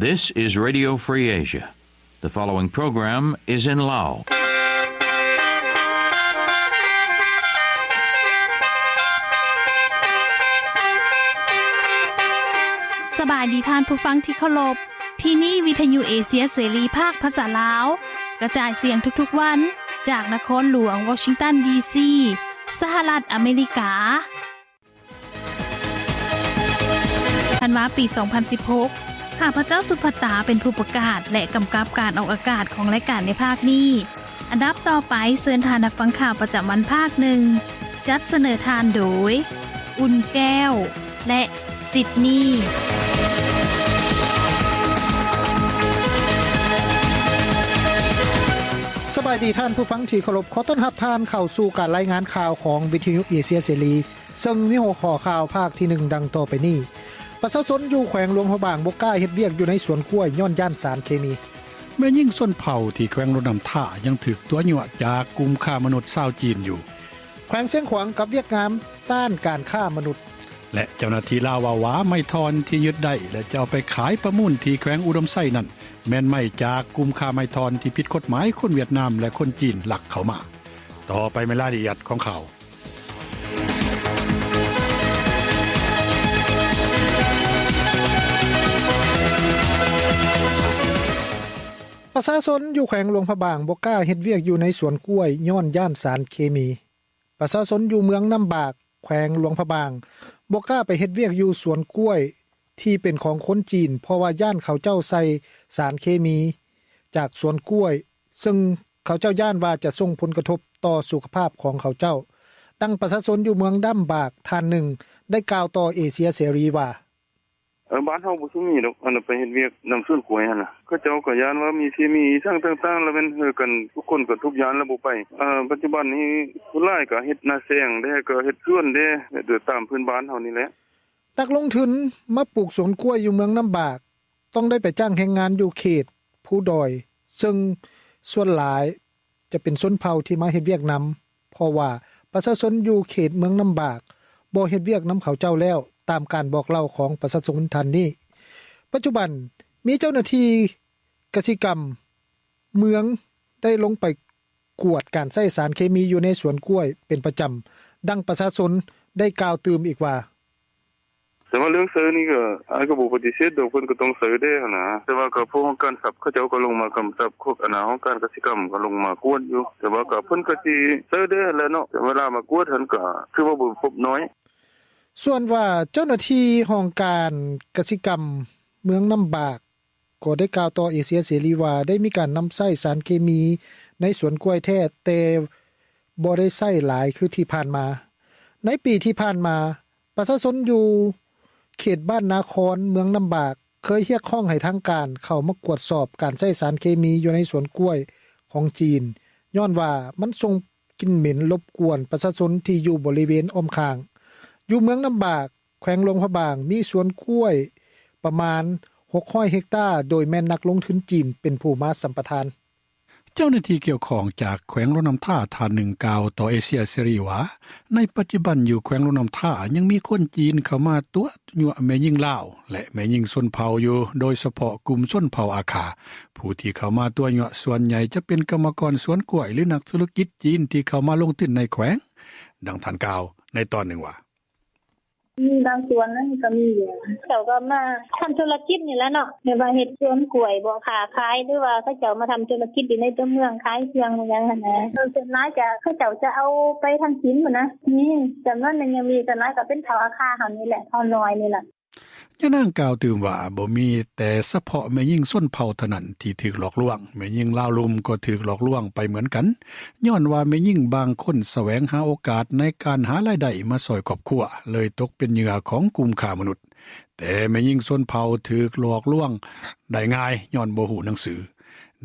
This is Radio Free Asia. The following program is in Lao. ສະບາຍດີທ່ານຜູ້ຟັງທີ່ເຄົາລົບ. ທີ່ນີ້ວິທະຍຸເອເຊຍເສລີພາກພາສາລາວ ກະຈາຍສຽງທຸກໆວັນ ຈາກນະຄອນຫຼວງວໍຊິງຕັນ ດີຊີ ສະຫະລັດອາເມລິກາ. ທັນວາ ປີສອງພັນສິບຫົກ ຂ້າພະເຈົ້າສຸພັດຕາເປັນຜູ້ປະກາດ ແລະ ກຳກັບການອອກອາກາດຂອງລາຍການໃນພາກນີ້. ອັນດັບຕໍ່ໄປ ເຊີນທ່ານຮັບຟັງຂ່າວປະຈຳວັນພາກໜຶ່ງ ຈັດສະເໜີທ່ານໂດຍ ອຸ່ນແກ້ວ ແລະ ຊິດນີ. ສະບາຍດີທ່ານຜູ້ຟັງທີ່ເຄົາລົບ, ຂໍຕ້ອນຮັບທ່ານເຂົ້າສູ່ການລາຍງານຂ່າວຂອງວິທະຍຸເອເຊຍເສລີ. ເຊິ່ງມີຫົວຂໍ້ຂ່າວພາກທີໜຶ່ງ ດັ່ງຕໍ່ໄປນີ້. ປະຊາຊົນຢູ່ແຂວງຫຼວງພະບາງບໍ່ກ້າເຮັດວຽກຢູ່ໃນສວນກ້ວຍ ຍ້ອນຢ້ານສານເຄມີ. ແມ່ຍິງຊົນເຜົ່າທີ່ແຂວງຫຼວງນ້ຳທາ ຍັງຖືກຕົວະຍົວະຈາກກຸ່ມຄ້າມະນຸດຊາວຈີນຢູ່. ແຂວງຊຽງຂວາງກັບຫວຽດນາມຕ້ານການຄ້າມະນຸດ. ແລະ ເຈົ້າໜ້າທີ່ລາວເວົ້າວ່າ ໄມ້ທ່ອນທີ່ຍຶດໄດ້ ແລະ ຈະເອົາໄປຂາຍປະມູນທີ່ແຂວງອຸດົມໄຊນັ້ນ ແມ່ນໄມ້ຈາກກຸ່ມຄ້າໄມ້ທ່ອນທີ່ຜິດກົດໝາຍ ຄົນຫວຽດນາມ ແລະ ຄົນຈີນລັກເຂົ້າມາ. ຕໍ່ໄປແມ່ນລາຍລະອຽດຂອງຂ່າວ. ປະຊາຊົນຢູ່ແຂວງຫຼວງພະບາງບໍ່ກ້າເຮັດວຽກຢູ່ໃນສວນກ້ວຍ ຍ້ອນຢ້ານສານເຄມີ. ປະຊາຊົນຢູ່ເມືອງນ້ຳບາກ ແຂວງຫຼວງພະບາງ ບໍ່ກ້າໄປເຮັດວຽກຢູ່ສວນກ້ວຍທີ່ເປັນຂອງຄົນຈີນ ເພາະວ່າຢ້ານເຂົາເຈົ້າໃສ່ສານເຄມີຈາກສວນກ້ວຍ ເຊິ່ງເຂົາເຈົ້າຢ້ານວ່າຈະສົ່ງຜົນກະທົບຕໍ່ສຸຂະພາບຂອງເຂົາເຈົ້າ. ດັ່ງປະຊາຊົນຢູ່ເມືອງນ້ຳບາກທ່ານໜຶ່ງໄດ້ກ່າວຕໍ່ເອເຊຍເສລີວ່າ. ເອີ ບ້ານເຮົາບໍ່ສູ່ມີດອກ ອັນໄປເຮັດວຽກນຳສວນກ້ວຍຫັ້ນນະ ເຂົາເຈົ້າກໍຢ້ານວ່າມີເຄມີອີ່ສັງຕ່າງໆ ລະແມ່ນເຮີກັນ ທຸກຄົນກໍທຸກຢ້ານລະບໍ່ໄປ. ເອີ ປັດຈຸບັນນີ້ສ່ວນຫຼາຍກໍເຮັດນາແຊງເດ້ ກໍເຮັດສວນເດ້ ເຮັດຕາມພື້ນບ້ານເຮົານີ້ແຫຼະ. ນັກລົງທຶນມາປູກສວນກ້ວຍຢູ່ເມືອງນ້ຳບາກ ຕ້ອງໄດ້ໄປຈ້າງແຮງງານຢູ່ເຂດພູດອຍ ເຊິ່ງສ່ວນຫຼາຍ ຈະເປັນຊົນເຜົ່າທີ່ມາເຮັດວຽກນຳ ເພາະວ່າປະຊາຊົນຢູ່ເຂດເມືອງນ້ຳບາກບໍ່ເຮັດວຽກນຳເຂົາເຈົ້າແລ້ວ, ຕາມການບອກເລົ່າຂອງປະຊາຊົນທ່ານນີ້. ປັດຈຸບັນມີເຈົ້າໜ້າທີ່ກະສິກຳເມືອງໄດ້ລົງໄປກວດການໃຊ້ສານເຄມີຢູ່ໃນສວນກ້ວຍເປັນປະຈຳ, ດັ່ງປະຊາຊົນໄດ້ກ່າວຕື່ມອີກວ່າ. ແຕ່ວ່າເລື່ອງໃຊ້ນີ້ກໍ ອ້າຍກໍບໍ່ປະຕິເສດດອກ ເພິ່ນກໍຕ້ອງໃຊ້ແດ່ຫັ້ນນະ. ແຕ່ວ່າກໍພວກຫ້ອງການຊັບເຂົາເຈົ້າກໍລົງມາກຳກັບ ພວກອັນນາຫ້ອງການກະສິກຳກໍລົງມາກວດຢູ່ ແຕ່ວ່າກໍເພິ່ນກໍຊິໃຊ້ແດ່ຫັ້ນແຫຼະເນາະ ເວລາມາກວດຫັ້ນກໍຖືວ່າບໍ່ພົບນ້ອຍ. ສ່ວນວ່າເຈົ້າໜ້າທີ່ຫ້ອງການກະສິກຳເມືອງນ້ຳບາກ ກໍໄດ້ກ່າວຕໍ່ເອເຊຍເສລີວ່າ ໄດ້ມີການນຳໃຊ້ສານເຄມີໃນສວນກ້ວຍແທ້ ແຕ່ບໍ່ໄດ້ໃຊ້ຫຼາຍຄືທີ່ຜ່ານມາ. ໃນປີທີ່ຜ່ານມາ ປະຊາຊົນຢູ່ເຂດບ້ານນາຄອນ ເມືອງນ້ຳບາກ ເຄີຍຮຽກຮ້ອງໃຫ້ທາງການເຂົ້າມາກວດສອບການໃຊ້ສານເຄມີຢູ່ໃນສວນກ້ວຍຂອງຈີນ ຍ້ອນວ່າມັນສົ່ງກິ່ນເໝັນລົບກວນປະຊາຊົນທີ່ຢູ່ບໍລິເວນອ້ອມຂ້າງ. ຢູ່ເມືອງນ້ຳບາກ ແຂວງຫຼວງພະບາງ ມີສວນກ້ວຍປະມານຫົກຮ້ອຍເຮັກຕາ ໂດຍແມ່ນນັກລົງທຶນຈີນເປັນຜູ້ມາສຳປະທານ. ເຈົ້າໜ້າທີ່ກ່ຽວຂ້ອງຈາກແຂວງຫຼວງນ້ຳທາທ່ານໜຶ່ງກ່າວຕໍ່ເອເຊຍເສລີວ່າ ໃນປັດຈຸບັນຢູ່ແຂວງຫຼວງນ້ຳທາ ຍັງມີຄົນຈີນເຂົ້າມາຕົວະຍົວະແມ່ຍິງລາວ ແລະ ແມ່ຍິງຊົນເຜົ່າຢູ່, ໂດຍສະເພາະກຸ່ມຊົນເຜົ່າອາຄາ. ຜູ້ທີ່ເຂົ້າມາຕົວະຍົວະສ່ວນໃຫຍ່ຈະເປັນກຳມະກອນສວນກ້ວຍ ຫຼື ນັກທຸລະກິດຈີນທີ່ເຂົ້າມາລົງທຶນໃນແຂວງ. ດັ່ງທ່ານກ່າວໃນຕອນໜຶ່ງວ່າ. ມີບາງສ່ວນນັ້ນກໍມີຢູ່ ເຂົາກໍມາທຳທຸລະກິດນີ້ແຫຼະເນາະ ແບບວ່າເຮັດສວນກ້ວຍບໍ ຄ້າຂາຍ ຫຼືວ່າເຂົາເຈົ້າມາທຳທຸລະກິດຢູ່ໃນຕົວເມືອງ ຂາຍເຄື່ອງຫຍັງຫັ້ນນະ. ສ່ວນຫຼາຍຈະ ເຂົາເຈົ້າຈະເອົາໄປທາງຈີນພຸ້ນນະ ມີຈຳນວນໜຶ່ງຍັງມີ ສ່ວນຫຼາຍກໍເປັນເຜົ່າອາຄາເຮົານີ້ແຫຼະ ເຜົ່ານ້ອຍນີ້ລະ. ຍານາງກ່າວຕື່ມວ່າ ບໍ່ມີແຕ່ສະເພາະແມ່ຍິງຊົນເຜົ່າເທົ່ານັ້ນທີ່ຖືກຫຼອກລວງ, ແມ່ຍິງລາວລຸ່ມກໍຖືກຫຼອກລວງໄປເໝືອນກັນ, ຍ້ອນວ່າແມ່ຍິງບາງຄົນສະແຫວງຫາໂອກາດໃນການຫາລາຍໄດ້ມາຊ່ອຍຄອບຄົວ, ເລີຍຕົກເປັນເຫຍື່ອຂອງກຸ່ມຄ້າມະນຸດ. ແຕ່ແມ່ຍິງຊົນເຜົ່າຖືກຫຼອກລວງໄດ້ງ່າຍ ຍ້ອນບໍ່ຮູ້ໜັງສື.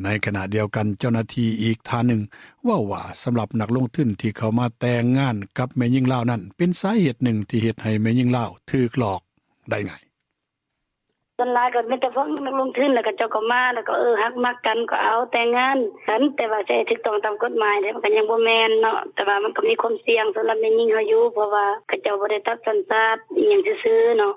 ໃນຂະນະດຽວກັນ, ເຈົ້າໜ້າທີ່ອີກທ່ານໜຶ່ງເວົ້າວ່າ ສຳລັບນັກລົງທຶນທີ່ເຂົ້າມາແຕ່ງງານກັບແມ່ຍິງລາວນັ້ນ ເປັນສາເຫດໜຶ່ງທີ່ເຮັດໃຫ້ແມ່ຍິງລາວຖືກຫຼອກໄດ້ງ່າຍ. ສ່ວນຫຼາຍກໍມີແຕ່ພວກນັກລົງທຶນ ແລ້ວເຂົາເຈົ້າກໍມາ ແລ້ວກໍ ເອີ ຮັກມັກກັນ ກໍເອົາແຕ່ງງານກັນ ແຕ່ວ່າຊິໃຫ້ຖືກຕ້ອງຕາມກົດໝາຍເດ ມັນກໍຍັງບໍ່ແມ່ນເນາະ ແຕ່ວ່າມັນກໍມີຄວາມສ່ຽງສຳລັບແມ່ຍິງເຮົາຢູ່ ເພາະວ່າເຂົາເຈົ້າບໍ່ໄດ້ຕັດສັນຊາດອີ່ຫຍັງຊື່ໆເນາະ.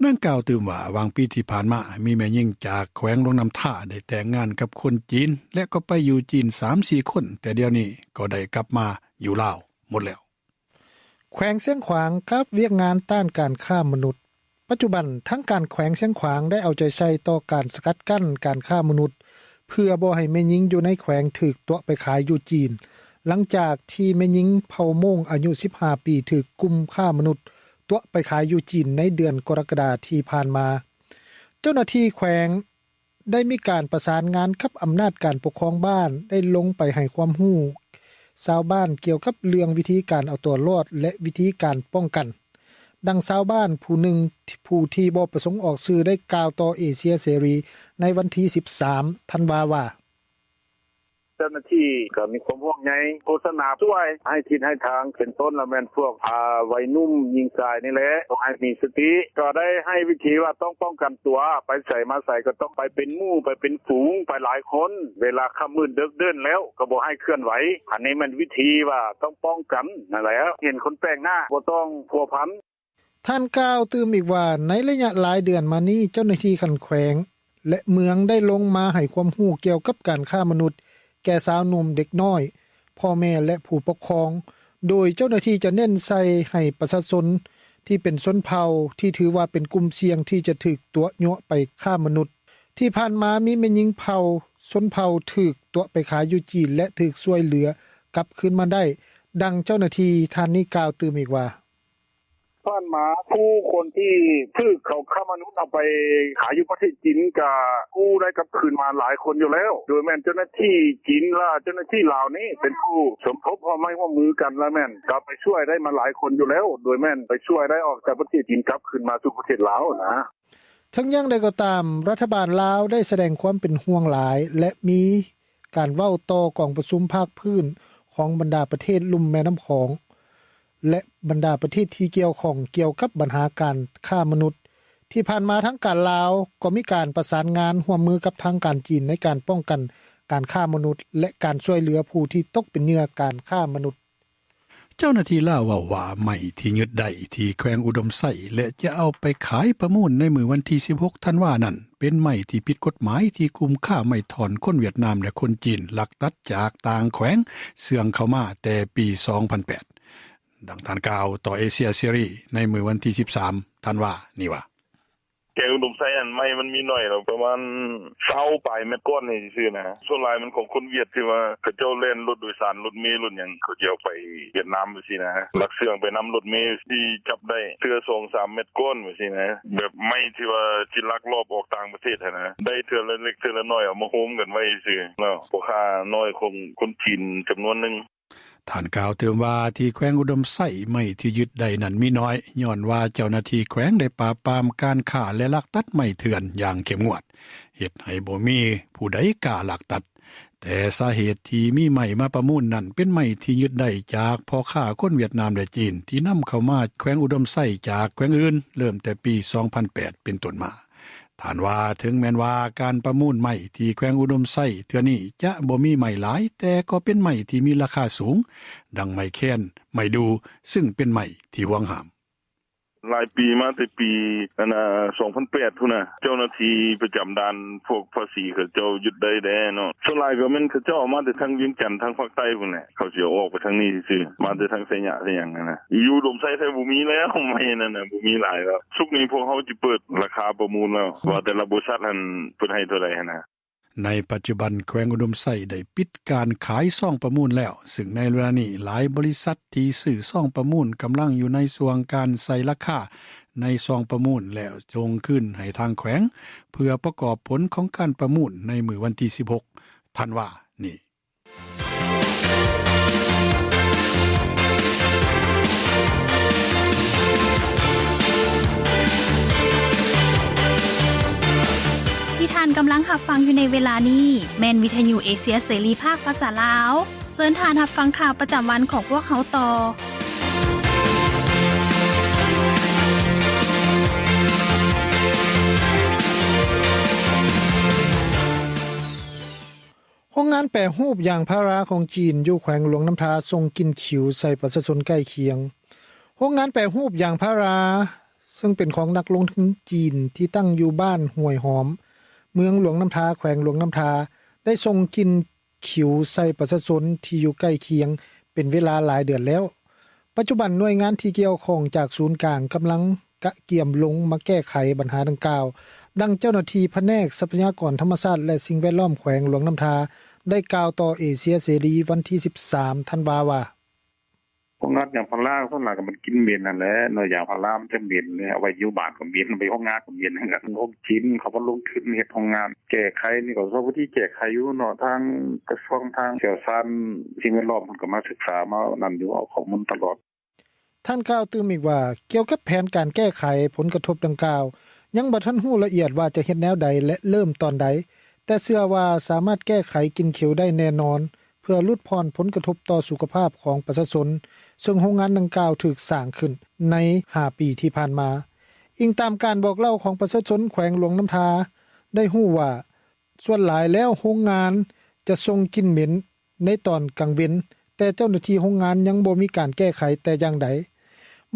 ນາງກ່າວຕື່ມວ່າ ຫວ່າງປີທີ່ຜ່ານມາ ມີແມ່ຍິງຈາກແຂວງຫຼວງນ້ຳທາ ໄດ້ແຕ່ງງານກັບຄົນຈີນ ແລະ ກໍໄປຢູ່ຈີນສາມສີ່ຄົນ, ແຕ່ດຽວນີ້ກໍໄດ້ກັບມາຢູ່ລາວໝົດແລ້ວ. ແຂວງຊຽງຂວາງກັບວຽກງານຕ້ານການຄ້າມະນຸດ. ປັດຈຸບັນ ທາງການແຂວງຊຽງຂວາງໄດ້ເອົາໃຈໃສ່ຕໍ່ການສະກັດກັ້ນການຄ້າມະນຸດ ເພື່ອບໍ່ໃຫ້ແມ່ຍິງຢູ່ໃນແຂວງຖືກຕົວະໄປຂາຍຢູ່ຈີນ, ຫຼັງຈາກທີ່ແມ່ຍິງເຜົ່າມົ້ງອາຍຸສິບຫ້າປີ ຖືກກຸ່ມຄ້າມະນຸດຕົວະໄປຂາຍຢູ່ຈີນໃນເດືອນກໍລະກະດາທີ່ຜ່ານມາ. ເຈົ້າໜ້າທີ່ແຂວງ ໄດ້ມີການປະສານງານກັບອຳນາດການປົກຄອງບ້ານ ໄດ້ລົງໄປໃຫ້ຄວາມຮູ້ຊາວບ້ານກ່ຽວກັບເລື່ອງວິທີການເອົາຕົວລອດ ແລະ ວິທີການປ້ອງກັນ. ດັ່ງຊາວບ້ານຜູ້ໜຶ່ງ ຜູ້ທີ່ບໍ່ປະສົງອອກຊື່ ໄດ້ກ່າວຕໍ່ເອເຊຍເສລີໃນວັນທີສິບສາມ ທັນວາ ວ່າ: ເຈົ້າໜ້າທີ່ກໍມີຄວາມຫ່ວງໃຍ ໂຄສະນາຊ່ວຍໃຫ້ທິດໃຫ້ທາງ ເປັນຕົ້ນລະແມ່ນພວກ ອາ ໄວໜຸ່ມຍິງຊາຍນີ້ແຫຼະ ຕ້ອງໃຫ້ມີສະຕິ ກໍໄດ້ໃຫ້ວິທີວ່າຕ້ອງປ້ອງກັນຕົວ ໄປໃສມາໃສກໍຕ້ອງໄປເປັນໝູ່ ໄປເປັນຝູງ ໄປຫຼາຍຄົນ ເວລາຄ່ຳມືດເດິກເດີນແລ້ວ ກໍບໍ່ໃຫ້ເຄື່ອນໄຫວ. ອັນນີ້ແມ່ນວິທີວ່າຕ້ອງປ້ອງກັນນັ້ນແຫຼະ ເຫັນຄົນແປກໜ້າບໍ່ຕ້ອງພົວພັນ. ທ່ານກ່າວຕື່ມອີກວ່າ ໃນໄລຍະຫຼາຍເດືອນມານີ້ ເຈົ້າໜ້າທີ່ຂັ້ນແຂວງ ແລະ ເມືອງໄດ້ລົງມາໃຫ້ຄວາມຮູ້ກ່ຽວກັບການຄ້າມະນຸດແກ່ຊາວໜຸ່ມ, ເດັກນ້ອຍ, ພໍ່ແມ່ ແລະ ຜູ້ປົກຄອງ, ໂດຍເຈົ້າໜ້າທີ່ຈະເນັ້ນໃສ່ໃຫ້ປະຊາຊົນທີ່ເປັນຊົນເຜົ່າທີ່ຖືວ່າເປັນກຸ່ມສ່ຽງທີ່ຈະຖືກຕົວະຍົວະໄປຄ້າມະນຸດ. ທີ່ຜ່ານມາມີແມ່ຍິງເຜົ່າ ຊົນເຜົ່າຖືກຕົວະໄປຂາຍຢູ່ຈີນ ແລະ ຖືກຊ່ວຍເຫຼືອກັບຄືນມາໄດ້. ດັ່ງເຈົ້າໜ້າທີ່ທ່ານນີ້ກ່າວຕື່ມອີກວ່າ: ຜ່ານມາຜູ້ຄົນທີ່ຖືກເຂົາຄ້າມະນຸດເອົາໄປຂາຍຢູ່ປະເທດຈີນ ກະກູ້ໄດ້ກັບຄືນມາຫຼາຍຄົນຢູ່ແລ້ວ ໂດຍແມ່ນເຈົ້າໜ້າທີ່ຈີນ ແລະ ເຈົ້າໜ້າທີ່ລາວນີ້ເປັນຜູ້ສົມທົບຮ່ວມໄມ້ຮ່ວມມືກັນ ລະແມ່ນກະໄປຊ່ວຍໄດ້ມາຫຼາຍຄົນຢູ່ແລ້ວ ໂດຍແມ່ນໄປຊ່ວຍໄດ້ອອກຈາກປະເທດຈີນກັບຄືນມາສູ່ປະເທດລາວນະ. ເຖິງຢ່າງໃດກໍຕາມ, ລັດຖະບານລາວໄດ້ສະແດງຄວາມເປັນຫ່ວງຫຼາຍ ແລະ ມີການເວົ້າຕໍ່ກອງປະຊຸມພາກພື້ນຂອງບັນດາປະເທດລຸ່ມແມ່ນ້ຳຂອງ ແລະ ບັນດາປະເທດທີ່ກ່ຽວຂ້ອງກ່ຽວກັບບັນຫາການຄ້າມະນຸດ. ທີ່ຜ່ານມາທາງການລາວກໍມີການປະສານງານຮ່ວມມືກັບທາງການຈີນໃນການປ້ອງກັນການຄ້າມະນຸດ ແລະ ການຊ່ວຍເຫຼືອຜູ້ທີ່ຕົກເປັນເຫຍື່ອການຄ້າມະນຸດ. ເຈົ້າໜ້າທີ່ລາວເວົ້າວ່າ ໄມ້ທີ່ຍຶດໄດ້ທີ່ແຂວງອຸດົມໄຊ ແລະ ຈະເອົາໄປຂາຍປະມູນໃນມື້ວັນທີສິບຫົກ ທັນວານັ້ນ ເປັນໄມ້ທີ່ຜິດກົດໝາຍ ທີ່ກຸ່ມຄ້າໄມ້ທ່ອນຄົນຫວຽດນາມ ແລະ ຄົນຈີນລັກຕັດຈາກຕ່າງແຂວງເຊື່ອງເຂົ້າມາແຕ່ປີສອງພັນແປດ. ດັ່ງທ່ານກ່າວຕໍ່ເອເຊຍເສລີໃນມື້ວັນທີສິບສາມ ທັນວານີ້ວ່າ: ແຂວງອຸດົມໄຊຫັ້ນ ໄມ້ມັນມີໜ້ອຍດອກ ປະມານຊາວປາຍແມັດກ້ອນນີ້ຊື່ໆນະ ສ່ວນຫຼາຍມັນຂອງຄົນຫວຽດ ທີ່ວ່າເຂົາເຈົ້າແລ່ນລົດໂດຍສານ ລົດເມ ລົດຫຍັງ ເຂົາເຈົ້າໄປຫວຽດນາມຈັ່ງຊີ້ນະ ລັກເຊື່ອງໄປນຳລົດເມ ທີ່ຈັບໄດ້ເທື່ອສອງສາມແມັດກ້ອນຈັ່ງຊີ້ນະ ແບບໄມ້ທີ່ວ່າຊິລັກລອບອອກຕ່າງປະເທດຫັ້ນນະ ໄດ້ເທື່ອລະເລັກເທື່ອລະນ້ອຍ ເອົາມາໂຮມກັນໄວ້ຊື່ໆເນາະ ພໍ່ຄ້ານ້ອຍຂອງຄົນຈີນຈຳນວນໜຶ່ງ. ທ່ານກ່າວຕື່ມວ່າ ທີ່ແຂວງອຸດົມໄຊ ໄມ້ທີ່ຍຶດໄດ້ນັ້ນມີໜ້ອຍ ຍ້ອນວ່າເຈົ້າໜ້າທີ່ແຂວງໄດ້ປາບປາມການຄ້າ ແລະ ລັກຕັດໄມ້ເຖື່ອນຢ່າງເຂັ້ມງວດ ເຮັດໃຫ້ບໍ່ມີຜູ້ໃດກ້າລັກຕັດ. ແຕ່ສາເຫດທີ່ມີໄມ້ມາປະມູນນັ້ນ ເປັນໄມ້ທີ່ຍຶດໄດ້ຈາກພໍ່ຄ້າຄົນຫວຽດນາມ ແລະ ຈີນ ທີ່ນຳເຂົ້າມາແຂວງອຸດົມໄຊຈາກແຂວງອື່ນ ເລີ່ມແຕ່ປີສອງພັນແປດ ເປັນຕົ້ນມາ. ທ່ານວ່າ ເຖິງແມ່ນວ່າການປະມູນໄມ້ທີ່ແຂວງອຸດົມໄຊເທື່ອນີ້ຈະບໍ່ມີໄມ້ຫຼາຍ ແຕ່ກໍເປັນໄມ້ທີ່ມີລາຄາສູງ ດັ່ງໄມ້ແຄນ, ໄມ້ດູ່ ຊຶ່ງເປັນໄມ້ທີ່ຫວງຫ້າມ. ຫຼາຍປີມາແຕ່ປີ ອັນນ່າ ສອງພັນແປດພຸ້ນນະ ເຈົ້າໜ້າທີ່ປະຈຳດ່ານພວກພາສີເຂົາເຈົ້າຍຶດໄດ້ແດ່ເນາະ ສ່ວນຫຼາຍກໍແມ່ນເຂົາເຈົ້າເອົາມາແຕ່ທາງວຽງຈັນ ທາງພາກໃຕ້ພຸ້ນແຫຼະ ເຂົາຊິເອົາອອກໄປທາງນີ້ຊື່ໆ ມາແຕ່ທາງໄຊຍະ ທາງຫຍັງຫັ້ນນະ ຢູ່ອຸດົມໄຊແທ້ບໍ່ມີແລ້ວ ໄມ້ນັ້ນນະ ບໍ່ມີຫຼາຍແລ້ວ. ສຸກນີ້ພວກເຮົາຊິເປີດລາຄາປະມູນແລ້ວ ວ່າແຕ່ລະບໍລິສັດຫັ້ນເພິ່ນໃຫ້ເທົ່າໃດຫັ້ນນະ. ໃນປັດຈຸບັນ ແຂວງອຸດົມໄຊໄດ້ປິດການຂາຍຊອງປະມູນແລ້ວ, ຊຶ່ງໃນເວລານີ້ ຫຼາຍບໍລິສັດທີ່ຊື້ຊອງປະມູນກຳລັງຢູ່ໃນຊ່ວງການໃສ່ລາຄາໃນຊອງປະມູນ ແລ້ວສົ່ງຄືນໃຫ້ທາງແຂວງ ເພື່ອປະກອບຜົນຂອງການປະມູນໃນມື້ວັນທີສິບຫົກ ທັນວານີ້. ທີ່ທ່ານກຳລັງຮັບຟັງຢູ່ໃນເວລານີ້ ແມ່ນວິທະຍຸເອເຊຍເສລີພາກພາສາລາວ. ເຊີນທ່ານຮັບຟັງຂ່າວປະຈຳວັນຂອງພວກເຮົາຕໍ່. ງງານແປຮູບຢາງພາລາຂອງຈີນຢູ່ແຂວງຫຼວງນ້ຳທາ ສົ່ງກິ່ນຂິວໃສ່ປະຊາຊົນໃກ້ຄຽງ. ໂຮງງານແປຮູບຢາງພາລາ ເຊິ່ງເປັນຂອງນັກລົງທຶນຈີນທີ່ຕັ້ງຢູ່ບ້ານຫ້ວຍຫອມ ເມືອງຫຼວງນ້ຳທາ ແຂວງຫຼວງນ້ຳທາ ໄດ້ສົ່ງກິ່ນຂິວໃສ່ປະຊາຊົນທີ່ຢູ່ໃກ້ຄຽງເປັນເວລາຫຼາຍເດືອນແລ້ວ. ປັດຈຸບັນໜ່ວຍງານທີ່ກ່ຽວຂ້ອງຈາກສູນກາງກຳລັງກະກຽມລົງມາແກ້ໄຂບັນຫາດັ່ງກ່າວ, ດັ່ງເຈົ້າໜ້າທີ່ພະແນກຊັບພະຍາກອນທຳມະຊາດ ແລະ ສິ່ງແວດລ້ອມແຂວງຫຼວງນ້ຳທາ ໄດ້ກ່າວຕໍ່ເອເຊຍເສລີວັນທີສິບສາມ ທັນວາ ວ່າ: ໂຮງງານຢາງພາລາສ່ວນຫຼາຍກໍມັນກິ່ນເໝັນຫັ້ນແຫຼະເນາະ, ຢາງພາລາມັນຈະເໝັນເດ້, ເອົາໄວ້ຢູ່ບ້ານກໍເໝັນ, ໄປໂຮງງານກໍເໝັນຄືກັນ. ໂຮງຈີນເຂົາມາລົງທຶນເຮັດໂຮງງານ, ແກ້ໄຂນີ້ກໍຊອກວິທີແກ້ໄຂຢູ່ເນາະ, ທາງກະຊວງ ທາງຊ່ຽວຊານສິ່ງແວດລ້ອມເພິ່ນກໍມາສຶກສາ ມານັ້ນຢູ່, ເອົາຂໍ້ມູນຕະຫຼອດ. ທ່ານກ່າວຕື່ມອີກວ່າ ກ່ຽວກັບແຜນການແກ້ໄຂຜົນກະທົບດັ່ງກ່າວ ຍັງບໍ່ທັນຮູ້ລະອຽດວ່າຈະເຮັດແນວໃດ ແລະ ເລີ່ມຕອນໃດ, ແຕ່ເຊື່ອວ່າສາມາດແກ້ໄຂກິ່ນຂິວໄດ້ແນ່ນອນ ເພື່ອຫຼຸດຜ່ອນຜົນກະທົບຕໍ່ສຸຂະພາບຂອງປະຊາຊົນ, ເຊິ່ງໂຮງງານດັ່ງກ່າວຖືກສ້າງຂຶ້ນໃນຫ້າປີທີ່ຜ່ານມາ. ອີງຕາມການບອກເລົ່າຂອງປະຊາຊົນແຂວງຫຼວງນ້ຳທາ ໄດ້ຮູ້ວ່າ ສ່ວນຫຼາຍແລ້ວໂຮງງານຈະສົ່ງກິ່ນເໝັນໃນຕອນກາງເວັນ, ແຕ່ເຈົ້າໜ້າທີ່ໂຮງງານຍັງບໍ່ມີການແກ້ໄຂແຕ່ຢ່າງໃດ.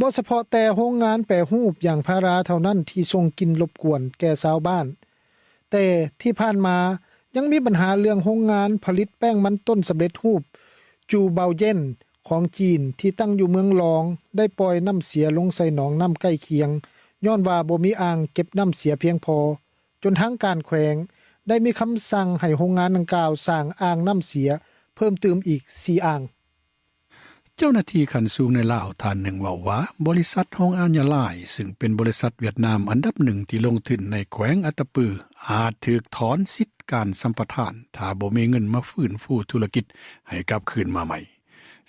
ບໍ່ສະເພາະແຕ່ໂຮງງານແປຮູບຢາງພາລາເທົ່ານັ້ນທີ່ສົ່ງກິ່ນລົບກວນແກ່ຊາວບ້ານ, ແຕ່ທີ່ຜ່ານມາຍັງມີບັນຫາເລື່ອງໂຮງງານຜະລິດແປ້ງມັນຕົ້ນສຳເລັດຮູບ ຈູເບົາເຢັນ ຂອງຈີນທີ່ຕັ້ງຢູ່ເມືອງລອງ ໄດ້ປ່ອຍນ້ຳເສຍລົງໃສ່ໜອງນ້ຳໃກ້ຄຽງ ຍ້ອນວ່າບໍ່ມີອ່າງເກັບນ້ຳເສຍພຽງພໍ. ຈົນທາງການແຂວງໄດ້ມີຄຳສັ່ງໃຫ້ໂຮງງານດັ່ງກ່າວສ້າງອ່າງນ້ຳເສຍເພີ່ມຕື່ມອີກສີ່ອ່າງ. ເຈົ້າໜ້າທີ່ຂັ້ນສູງໃນລາວທ່ານໜຶ່ງເວົ້າວ່າ ບໍລິສັດຮອງອາຍາລາຍ ເຊິ່ງເປັນບໍລິສັດຫວຽດນາມອັນດັບໜຶ່ງທີ່ລົງທຶນໃນແຂວງອັດຕະປື ອາດຖືກຖອນສິດການສຳປະທານ ຖ້າບໍ່ມີເງິນມາຟື້ນຟູທຸລະກິດໃຫ້ກັບຄືນມາໃໝ່.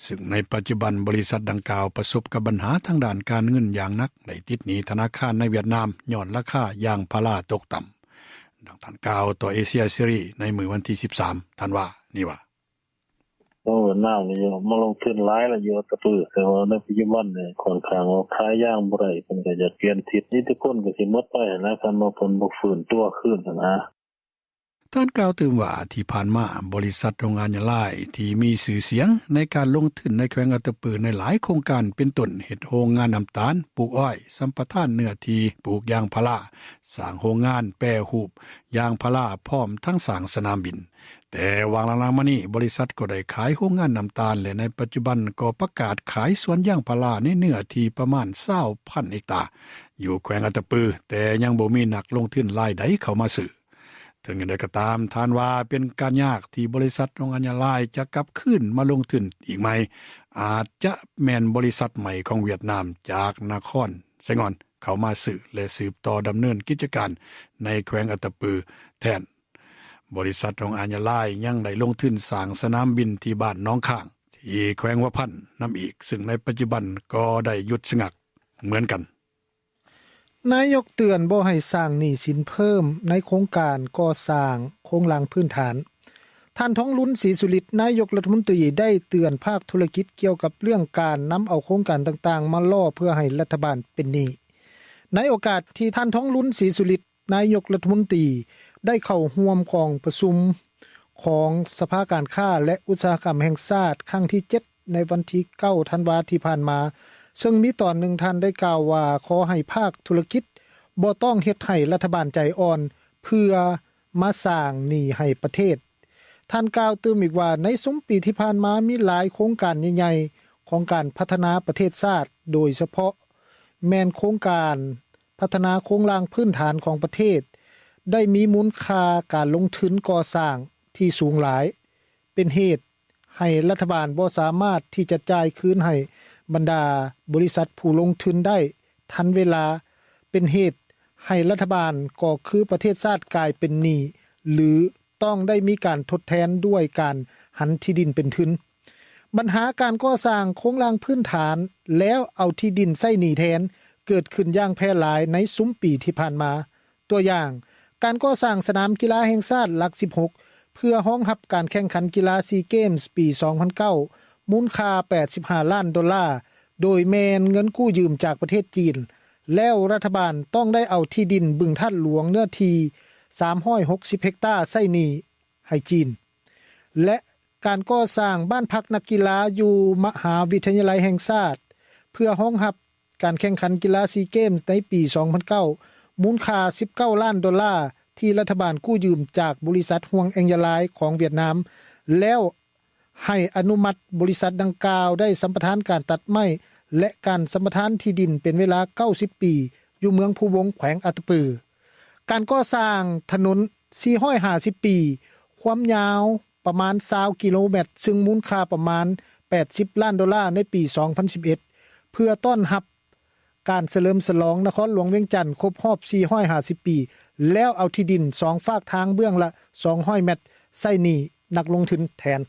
ເຊິ່ງໃນປັດຈຸບັນບໍລິສັດດັ່ງກ່າວປະສົບກັບບັນຫາທາງດ້ານການເງິນຢ່າງໜັກ, ໄດ້ຕິດໜີ້ທະນາຄານໃນຫວຽດນາມຍ້ອນລາຄາຢາງພາລາຕົກຕ່ຳ. ດັ່ງທ່ານກ່າວຕໍ່ເອເຊຍເສລີໃນມື້ວັນທີສິບສາມ ທັນວານີ້ວ່າ: ໂອ້ ຫວຽດນາມນີ້ມາລົງທຶນຫຼາຍແລ້ວຢູ່ອັດຕະປື, ແຕ່ວ່າໃນປັດຈຸບັນນີ້ຂ້ອນຂ້າງວ່າຂາຍຢາງບໍ່ໄດ້, ເພິ່ນກໍຢາກປ່ຽນທິດ, ອິດທິພົນກໍຊິໝົດໄປຫັ້ນແຫຼະ ຄັນວ່າເພິ່ນບໍ່ຟື້ນຕົວຄືນຫັ້ນນະ. ທ່ານກ່າວຕື່ມວ່າ ທີ່ຜ່ານມາບໍລິສັດຮອງອາຍາລາຍທີ່ມີຊື່ສຽງໃນການລົງທຶນໃນແຂວງອັດຕະປືໃນຫຼາຍໂຄງການ ເປັນຕົ້ນເຮັດໂຮງງານນ້ຳຕານ, ປູກອ້ອຍ, ສຳປະທານເນື້ອທີ່ປູກຢາງພາລາ, ສ້າງໂຮງງານແປຮູບຢາງພາລາ ພ້ອມທັງສ້າງສະໜາມບິນ. ແຕ່ຫວ່າງຫຼັງໆມານີ້ ບໍລິສັດກໍໄດ້ຂາຍໂຮງງານນ້ຳຕານ ແລະ ໃນປັດຈຸບັນກໍປະກາດຂາຍສວນຢາງພາລາໃນເນື້ອທີ່ປະມານຊາວພັນເຮັກຕາ ຢູ່ແຂວງອັດຕະປື, ແຕ່ຍັງບໍ່ມີນັກລົງທຶນລາຍໃດເຂົ້າມາຊື້. ເຖິງຢ່າງໃດກໍຕາມ, ທ່ານວ່າເປັນການຍາກທີ່ບໍລິສັດຮອງອາຍາລາຍຈະກັບຄືນມາລົງທຶນອີກໃໝ່, ອາດຈະແມ່ນບໍລິສັດໃໝ່ຂອງຫວຽດນາມຈາກນະຄອນໄຊງ່ອນເຂົ້າມາຊື້ ແລະ ສືບຕໍ່ດຳເນີນກິດຈະການໃນແຂວງອັດຕະປືແທນ. ບໍລິສັດຮອງອາຍາລາຍຍັງໄດ້ລົງທຶນສ້າງສະໜາມບິນທີ່ບ້ານໜອງຄ້າງ ທີ່ແຂວງຫົວພັນນຳອີກ, ເຊິ່ງໃນປັດຈຸບັນກໍໄດ້ຢຸດຊະງັກເໝືອນກັນ. ນາຍົກເຕືອນບໍ່ໃຫ້ສ້າງໜີ້ສິນເພີ່ມໃນໂຄງການກໍ່ສ້າງໂຄງລ່າງພື້ນຖານ. ທ່ານ ທອງລຸນ ສີສຸລິດ ນາຍົກລັດຖະມົນຕີ ໄດ້ເຕືອນພາກທຸລະກິດກ່ຽວກັບເລື່ອງການນຳເອົາໂຄງການຕ່າງໆມາຫຼໍ່ເພື່ອໃຫ້ລັດຖະບານເປັນໜີ້. ໃນໂອກາດທີ່ທ່ານ ທອງລຸນ ສີສຸລິດ ນາຍົກລັດຖະມົນຕີ ໄດ້ເຂົ້າຮ່ວມກອງປະຊຸມຂອງສະພາການຄ້າ ແລະ ອຸດສາຫະກຳແຫ່ງຊາດ ຄັ້ງທີເຈັດ ໃນວັນທີເກົ້າ ທັນວາທີ່ຜ່ານມາ, ເຊິ່ງມີຕອນໜຶ່ງທ່ານໄດ້ກ່າວວ່າ ຂໍໃຫ້ພາກທຸລະກິດບໍ່ຕ້ອງເຮັດໃຫ້ລັດຖະບານໃຈອ່ອນ ເພື່ອມາສ້າງໜີ້ໃຫ້ປະເທດ. ທ່ານກ່າວຕື່ມອີກວ່າ ໃນຊຸມປີທີ່ຜ່ານມາ ມີຫຼາຍໂຄງການໃຫຍ່ໆຂອງການພັດທະນາປະເທດຊາດ, ໂດຍສະເພາະແມ່ນໂຄງການ ພັດທະນາໂຄງລ່າງພື້ນຖານຂອງປະເທດ ໄດ້ມີມູນຄ່າການລົງທຶນກໍ່ສ້າງທີ່ສູງຫຼາຍ, ເປັນເຫດໃຫ້ລັດຖະບານບໍ່ສາມາດທີ່ຈະຈ່າຍຄືນໃຫ້ບັນດາບໍລິສັດຜູ້ລົງທຶນໄດ້ທັນເວລາ, ເປັນເຫດໃຫ້ລັດຖະບານ ກໍຄືປະເທດຊາດກາຍເປັນໜີ້ ຫຼື ຕ້ອງໄດ້ມີການທົດແທນດ້ວຍການຫັນທີ່ດິນເປັນທຶນ. ບັນຫາການກໍ່ສ້າງໂຄງລ່າງພື້ນຖານ ແລ້ວເອົາທີ່ດິນໃຊ້ໜີ້ແທນ ເກີດຂຶ້ນຢ່າງແຜ່ຫຼາຍໃນຊຸມປີທີ່ຜ່ານມາ. ຕົວຢ່າງ, ການກໍ່ສ້າງສະໜາມກິລາແຫ່ງຊາດຫຼັກສິບຫົກ ເພື່ອຮອງຮັບການແຂ່ງຂັນກິລາຊີເກມສປີສອງພັນເກົ້າ ມູນຄ່າແປດສິບຫ້າລ້ານໂດລາ, ໂດຍແມ່ນເງິນກູ້ຢືມຈາກປະເທດຈີນ, ແລ້ວລັດຖະບານຕ້ອງໄດ້ເອົາທີ່ດິນບຶງທາດຫຼວງເນື້ອທີ່ສາມຮ້ອຍຫົກສິບເຮັກຕາໃຊ້ໜີ້ໃຫ້ຈີນ. ແລະ ການກໍ່ສ້າງບ້ານພັກນັກກິລາຢູ່ມະຫາວິທະຍາໄລແຫ່ງຊາດ ເພື່ອຮອງຮັບການແຂ່ງຂັນກິລາຊີເກມໃນປີສອງພັນເກົ້າ ມູນຄ່າສິບເກົ້າລ້ານໂດລາ ທີ່ລັດຖະບານກູ້ຢືມຈາກບໍລິສັດຮ່ວງແອງຢາລາຍຂອງຫວຽດນາມ ແລ້ວໃຫ້ອະນຸມັດບໍລິສັດດັ່ງກ່າວໄດ້ສຳປະທານການຕັດໄມ້ ແລະ ການສຳປະທານທີ່ດິນເປັນເວລາເກົ້າສິບປີ ຢູ່ເມືອງພູວົງ ແຂວງອັດຕະປື. ການກໍ່ສ້າງຖະໜົນສີ່ຮ້ອຍຫ້າສິບປີ ຄວາມຍາວປະມານຊາວກິໂລແມັດ ຊຶ່ງມູນຄ່າປະມານແປດສິບລ້ານໂດລາໃນປີສອງພັນສິບເອັດ ເພື່ອຕ້ອນຮັບການສະເຫຼີມສະຫຼອງນະຄອນຫຼວງວຽງຈັນຄົບຮອບສີ່ຮ້ອຍຫ້າສິບປີ ແລ້ວເອົາທີ່ດິນສອງຟາກທາງເບື້ອງລະສອງຮ້ອຍແມັດ ໃຊ້ໜີ້ນັກລົງທຶນແທນ.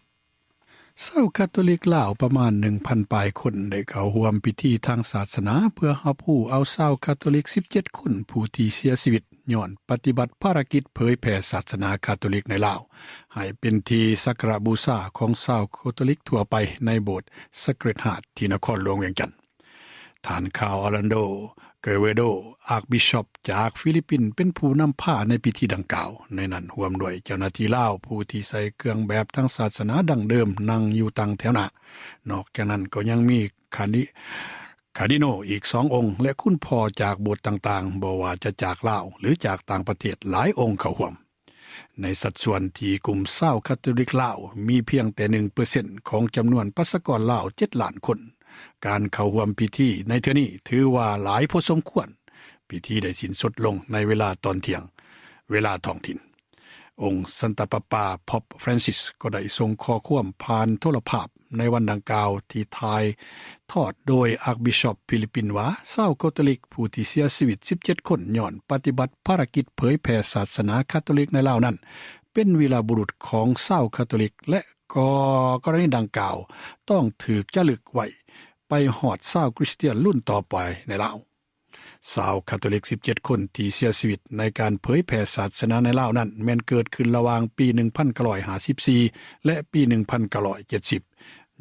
ຊາວຄາໂຕລິກລາວປະມານໜຶ່ງພັນປາຍຄົນໄດ້ເຂົ້າຮ່ວມພິທີທາງສາສະໜາ ເພື່ອຮັບຮູ້ເອົາຊາວຄາໂຕລິກສິບເຈັດຄົນ ຜູ້ທີ່ເສຍຊີວິດຍ້ອນປະຕິບັດພາລະກິດເຜີຍແຜ່ສາສະໜາຄາໂຕລິກໃນລາວ ໃຫ້ເປັນທີ່ສັກກາລະບູຊາຂອງຊາວຄາໂຕລິກທົ່ວໄປໃນໂບດ Sacred Heart ທີ່ນະຄອນຫຼວງວຽງຈັນ. ທ່ານ ຄາວ ອາລັນໂດ ເກີເວໂດ ອາກບິຊອບຈາກຟີລິບປິນ ເປັນຜູ້ນຳພາໃນພິທີດັ່ງກ່າວ, ໃນນັ້ນຮ່ວມດ້ວຍເຈົ້າໜ້າທີ່ລາວ ຜູ້ທີ່ໃສ່ເຄື່ອງແບບທາງສາສະໜາດັ້ງເດີມ ນັ່ງຢູ່ຕັ້ງແຖວໜ້າ. ນອກຈາກນັ້ນກໍຍັງມີຄາດີ- ຄາດີໂນອີກສອງອົງ ແລະ ຄຸນພໍ່ຈາກໂບດຕ່າງໆ, ບໍ່ວ່າຈະຈາກລາວ ຫຼື ຈາກຕ່າງປະເທດ ຫຼາຍອົງເຂົ້າຮ່ວມ. ໃນສັດສ່ວນທີ່ກຸ່ມຊາວຄາໂຕລິກລາວມີພຽງແຕ່ໜຶ່ງເປີເຊັນຂອງຈຳນວນປະຊາກອນລາວເຈັດລ້ານຄົນ, ການເຂົ້າຮ່ວມພິທີໃນເທື່ອນີ້ຖືວ່າຫຼາຍພໍສົມຄວນ. ພິທີໄດ້ສິ້ນສຸດລົງໃນເວລາຕອນທ່ຽງ ເວລາທ້ອງຖິ່ນ. ອົງສັນຕະປາປາ Pope Francis ກໍໄດ້ສົ່ງຂໍ້ຄວາມຜ່ານໂທລະພາບໃນວັນດັ່ງກ່າວ ທີ່ຖ່າຍທອດໂດຍອາກບິຊອບຟີລິບປິນວ່າ ຊາວຄາໂຕລິກຜູ້ທີ່ເສຍຊີວິດສິບເຈັດຄົນ ຍ້ອນປະຕິບັດພາລະກິດເຜີຍແຜ່ສາສະໜາຄາໂຕລິກໃນລາວນັ້ນ ເປັນວີລະບຸລຸດຂອງຊາວຄາໂຕລິກ ແລະ ກໍ ກໍລະນີດັ່ງກ່າວຕ້ອງຖືກຈາລຶກໄວ້ໄປຮອດຊາວຄຣິສຕຽນລຸ້ນຕໍ່ໄປໃນລາວ. ຊາວຄາໂຕລິກສິບເຈັດຄົນທີ່ເສຍຊີວິດໃນການເຜີຍແຜ່ສາສະໜາໃນລາວນັ້ນ ແມ່ນເກີດຂຶ້ນລະຫວ່າງປີໜຶ່ງພັນເກົ້າຮ້ອຍຫ້າສິບສີ່ ແລະ ປີໜຶ່ງພັນເກົ້າຮ້ອຍເຈັດສິບ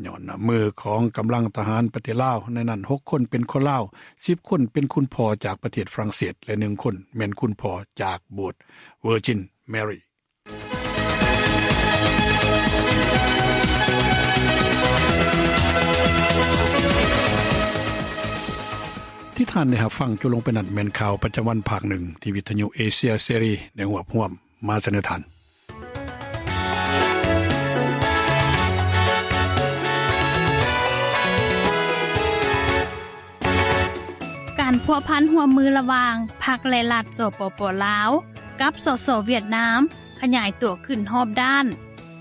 ຍ້ອນນ້ຳມືຂອງກຳລັງທະຫານປະເທດລາວ, ໃນນັ້ນຫົກຄົນເປັນຄົນລາວ, ສິບຄົນເປັນຄຸນພໍ່ຈາກປະເທດຝຣັ່ງເສດ ແລະ ໜຶ່ງຄົນແມ່ນຄຸນພໍ່ຈາກໂບດ Virgin Mary. ທີ່ທ່ານໄດ້ຮັບຟັງຈົບລົງໄປນັ້ນ ແມ່ນຂ່າວປະຈຳວັນພາກໜຶ່ງ ທີ່ວິທະຍຸເອເຊຍເສລີໄດ້ຮວບຮວມມາສະເໜີທ່ານ. ການພົວພັນຮ່ວມມືລະຫວ່າງພັກ ແລະ ລັດ ສປປ ລາວ ກັບ ສສ ຫວຽດນາມ ຂະຫຍາຍຕົວຂຶ້ນຮອບດ້ານ,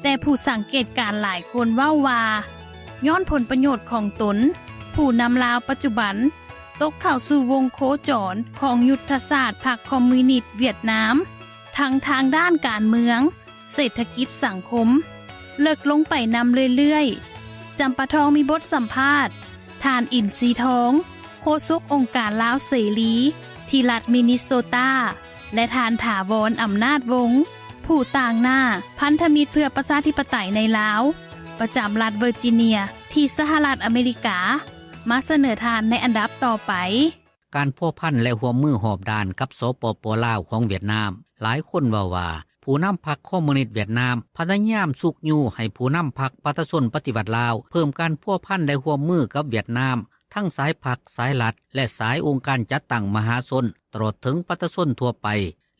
ແຕ່ຜູ້ສັງເກດການຫຼາຍຄົນເວົ້າວ່າ ຍ້ອນຜົນປະໂຫຍດຂອງຕົນ, ຜູ້ນຳລາວປັດຈຸບັນຕົກເຂົ້າສູ່ວົງໂຄຈອນຂອງຍຸດທະສາດພັກຄອມມິວນິດຫວຽດນາມ, ທັງທາງດ້ານການເມືອງ, ເສດຖະກິດສັງຄົມ ເລິກລົງໄປນຳເລື້ອຍໆ. ຈຳປາທອງມີບົດສຳພາດ ທ່ານ ອິນຊີທອງ ໂຄສົກອົງການລາວເສລີ ທີ່ລັດມິນິໂຊຕາ ແລະ ທ່ານ ຖາວອນ ອຳນາດວົງ ຜູ້ຕາງໜ້າພັນທະມິດເພື່ອປະຊາທິປະໄຕໃນລາວ ປະຈຳລັດເວີຈິເນຍ ທີ່ສະຫະລັດອາເມລິກາ ມາສະເໜີທ່ານໃນອັນດັບຕໍ່ໄປ. ການພົວພັນ ແລະ ຮ່ວມມືຮອບດ້ານກັບ ສປປ ລາວ ຂອງຫວຽດນາມ, ຫຼາຍຄົນເວົ້າວ່າ ຜູ້ນຳພັກຄອມມູນິດຫວຽດນາມ ພະຍາຍາມຊຸກຍູ້ໃຫ້ຜູ້ນຳພັກປະຊາຊົນປະຕິວັດລາວ ເພີ່ມການພົວພັນ ແລະ ຮ່ວມມືກັບຫວຽດນາມ ທັງສາຍພັກ, ສາຍລັດ ແລະ ສາຍອົງການຈັດຕັ້ງມະຫາຊົນ, ຕະຫຼອດເຖິງປະຊາຊົນທົ່ວໄປ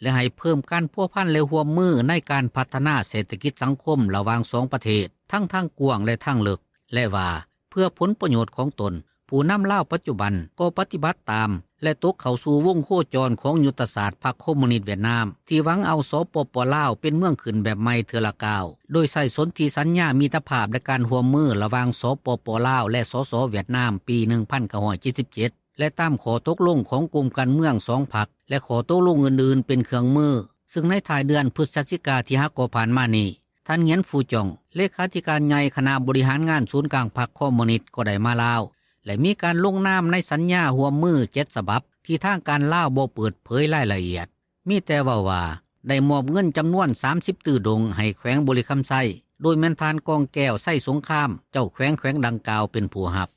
ແລະ ໃຫ້ເພີ່ມການພົວພັນ ແລະ ຮ່ວມມືໃນການພັດທະນາເສດຖະກິດສັງຄົມລະຫວ່າງສອງປະເທດ ທັງທາງກວ້າງ ແລະ ທາງເລິກ ແລະ ວ່າ ເພື່ອຜົນປະໂຫຍດຂອງຕົນ, ຜູ້ນຳລາວປັດຈຸບັນກໍປະຕິບັດຕາມ ແລະ ຕົກເຂົ້າສູ່ວົງໂຄຈອນຂອງຍຸດທະສາດພັກຄອມມູນິດຫວຽດນາມ ທີ່ຫວັງເອົາ ສປປ ລາວ ເປັນເມືອງຂຶ້ນແບບໃໝ່ເທື່ອລະກ້າວ, ໂດຍໃຊ້ສົນທິສັນຍາມິດຕະພາບ ແລະ ການຮ່ວມມືລະຫວ່າງ ສປປ ລາວ ແລະ ສສ ຫວຽດນາມ ປີໜຶ່ງພັນເກົ້າຮ້ອຍເຈັດສິບເຈັດ ແລະ ຕາມຂໍ້ຕົກລົງຂອງກຸ່ມການເມືອງສອງພັກ ແລະ ຂໍ້ຕົກລົງອື່ນໆເປັນເຄື່ອງມື, ຊຶ່ງໃນທ້າຍເດືອນພຶສຈິກາທີ່ຫາກໍຜ່ານມານີ້, ທ່ານ ຫງຽນ ຟູຈ່ອງ ເລຂາທິການໃຫຍ່ຄະນະບໍລິຫານງານສູນກາງພັກຄອມມູນິດ ກໍໄດ້ມາລາວ ແລະ ມີການລົງນາມໃນສັນຍາຮ່ວມມືເຈັດສະບັບ ທີ່ທາງການລາວບໍ່ເປີດເຜີຍລາຍລະອຽດ, ມີແຕ່ເວົ້າວ່າໄດ້ມອບເງິນຈຳນວນສາມສິບຕື້ດົງໃຫ້ແຂວງບໍລິຄຳໄຊ, ໂດຍແມ່ນທ່ານ ກອງແກ້ວ ໄຊສົງຄາມ ເຈົ້າແຂວງແຂວງດັ່ງກ່າວເປັນຜູ້ຮັບ.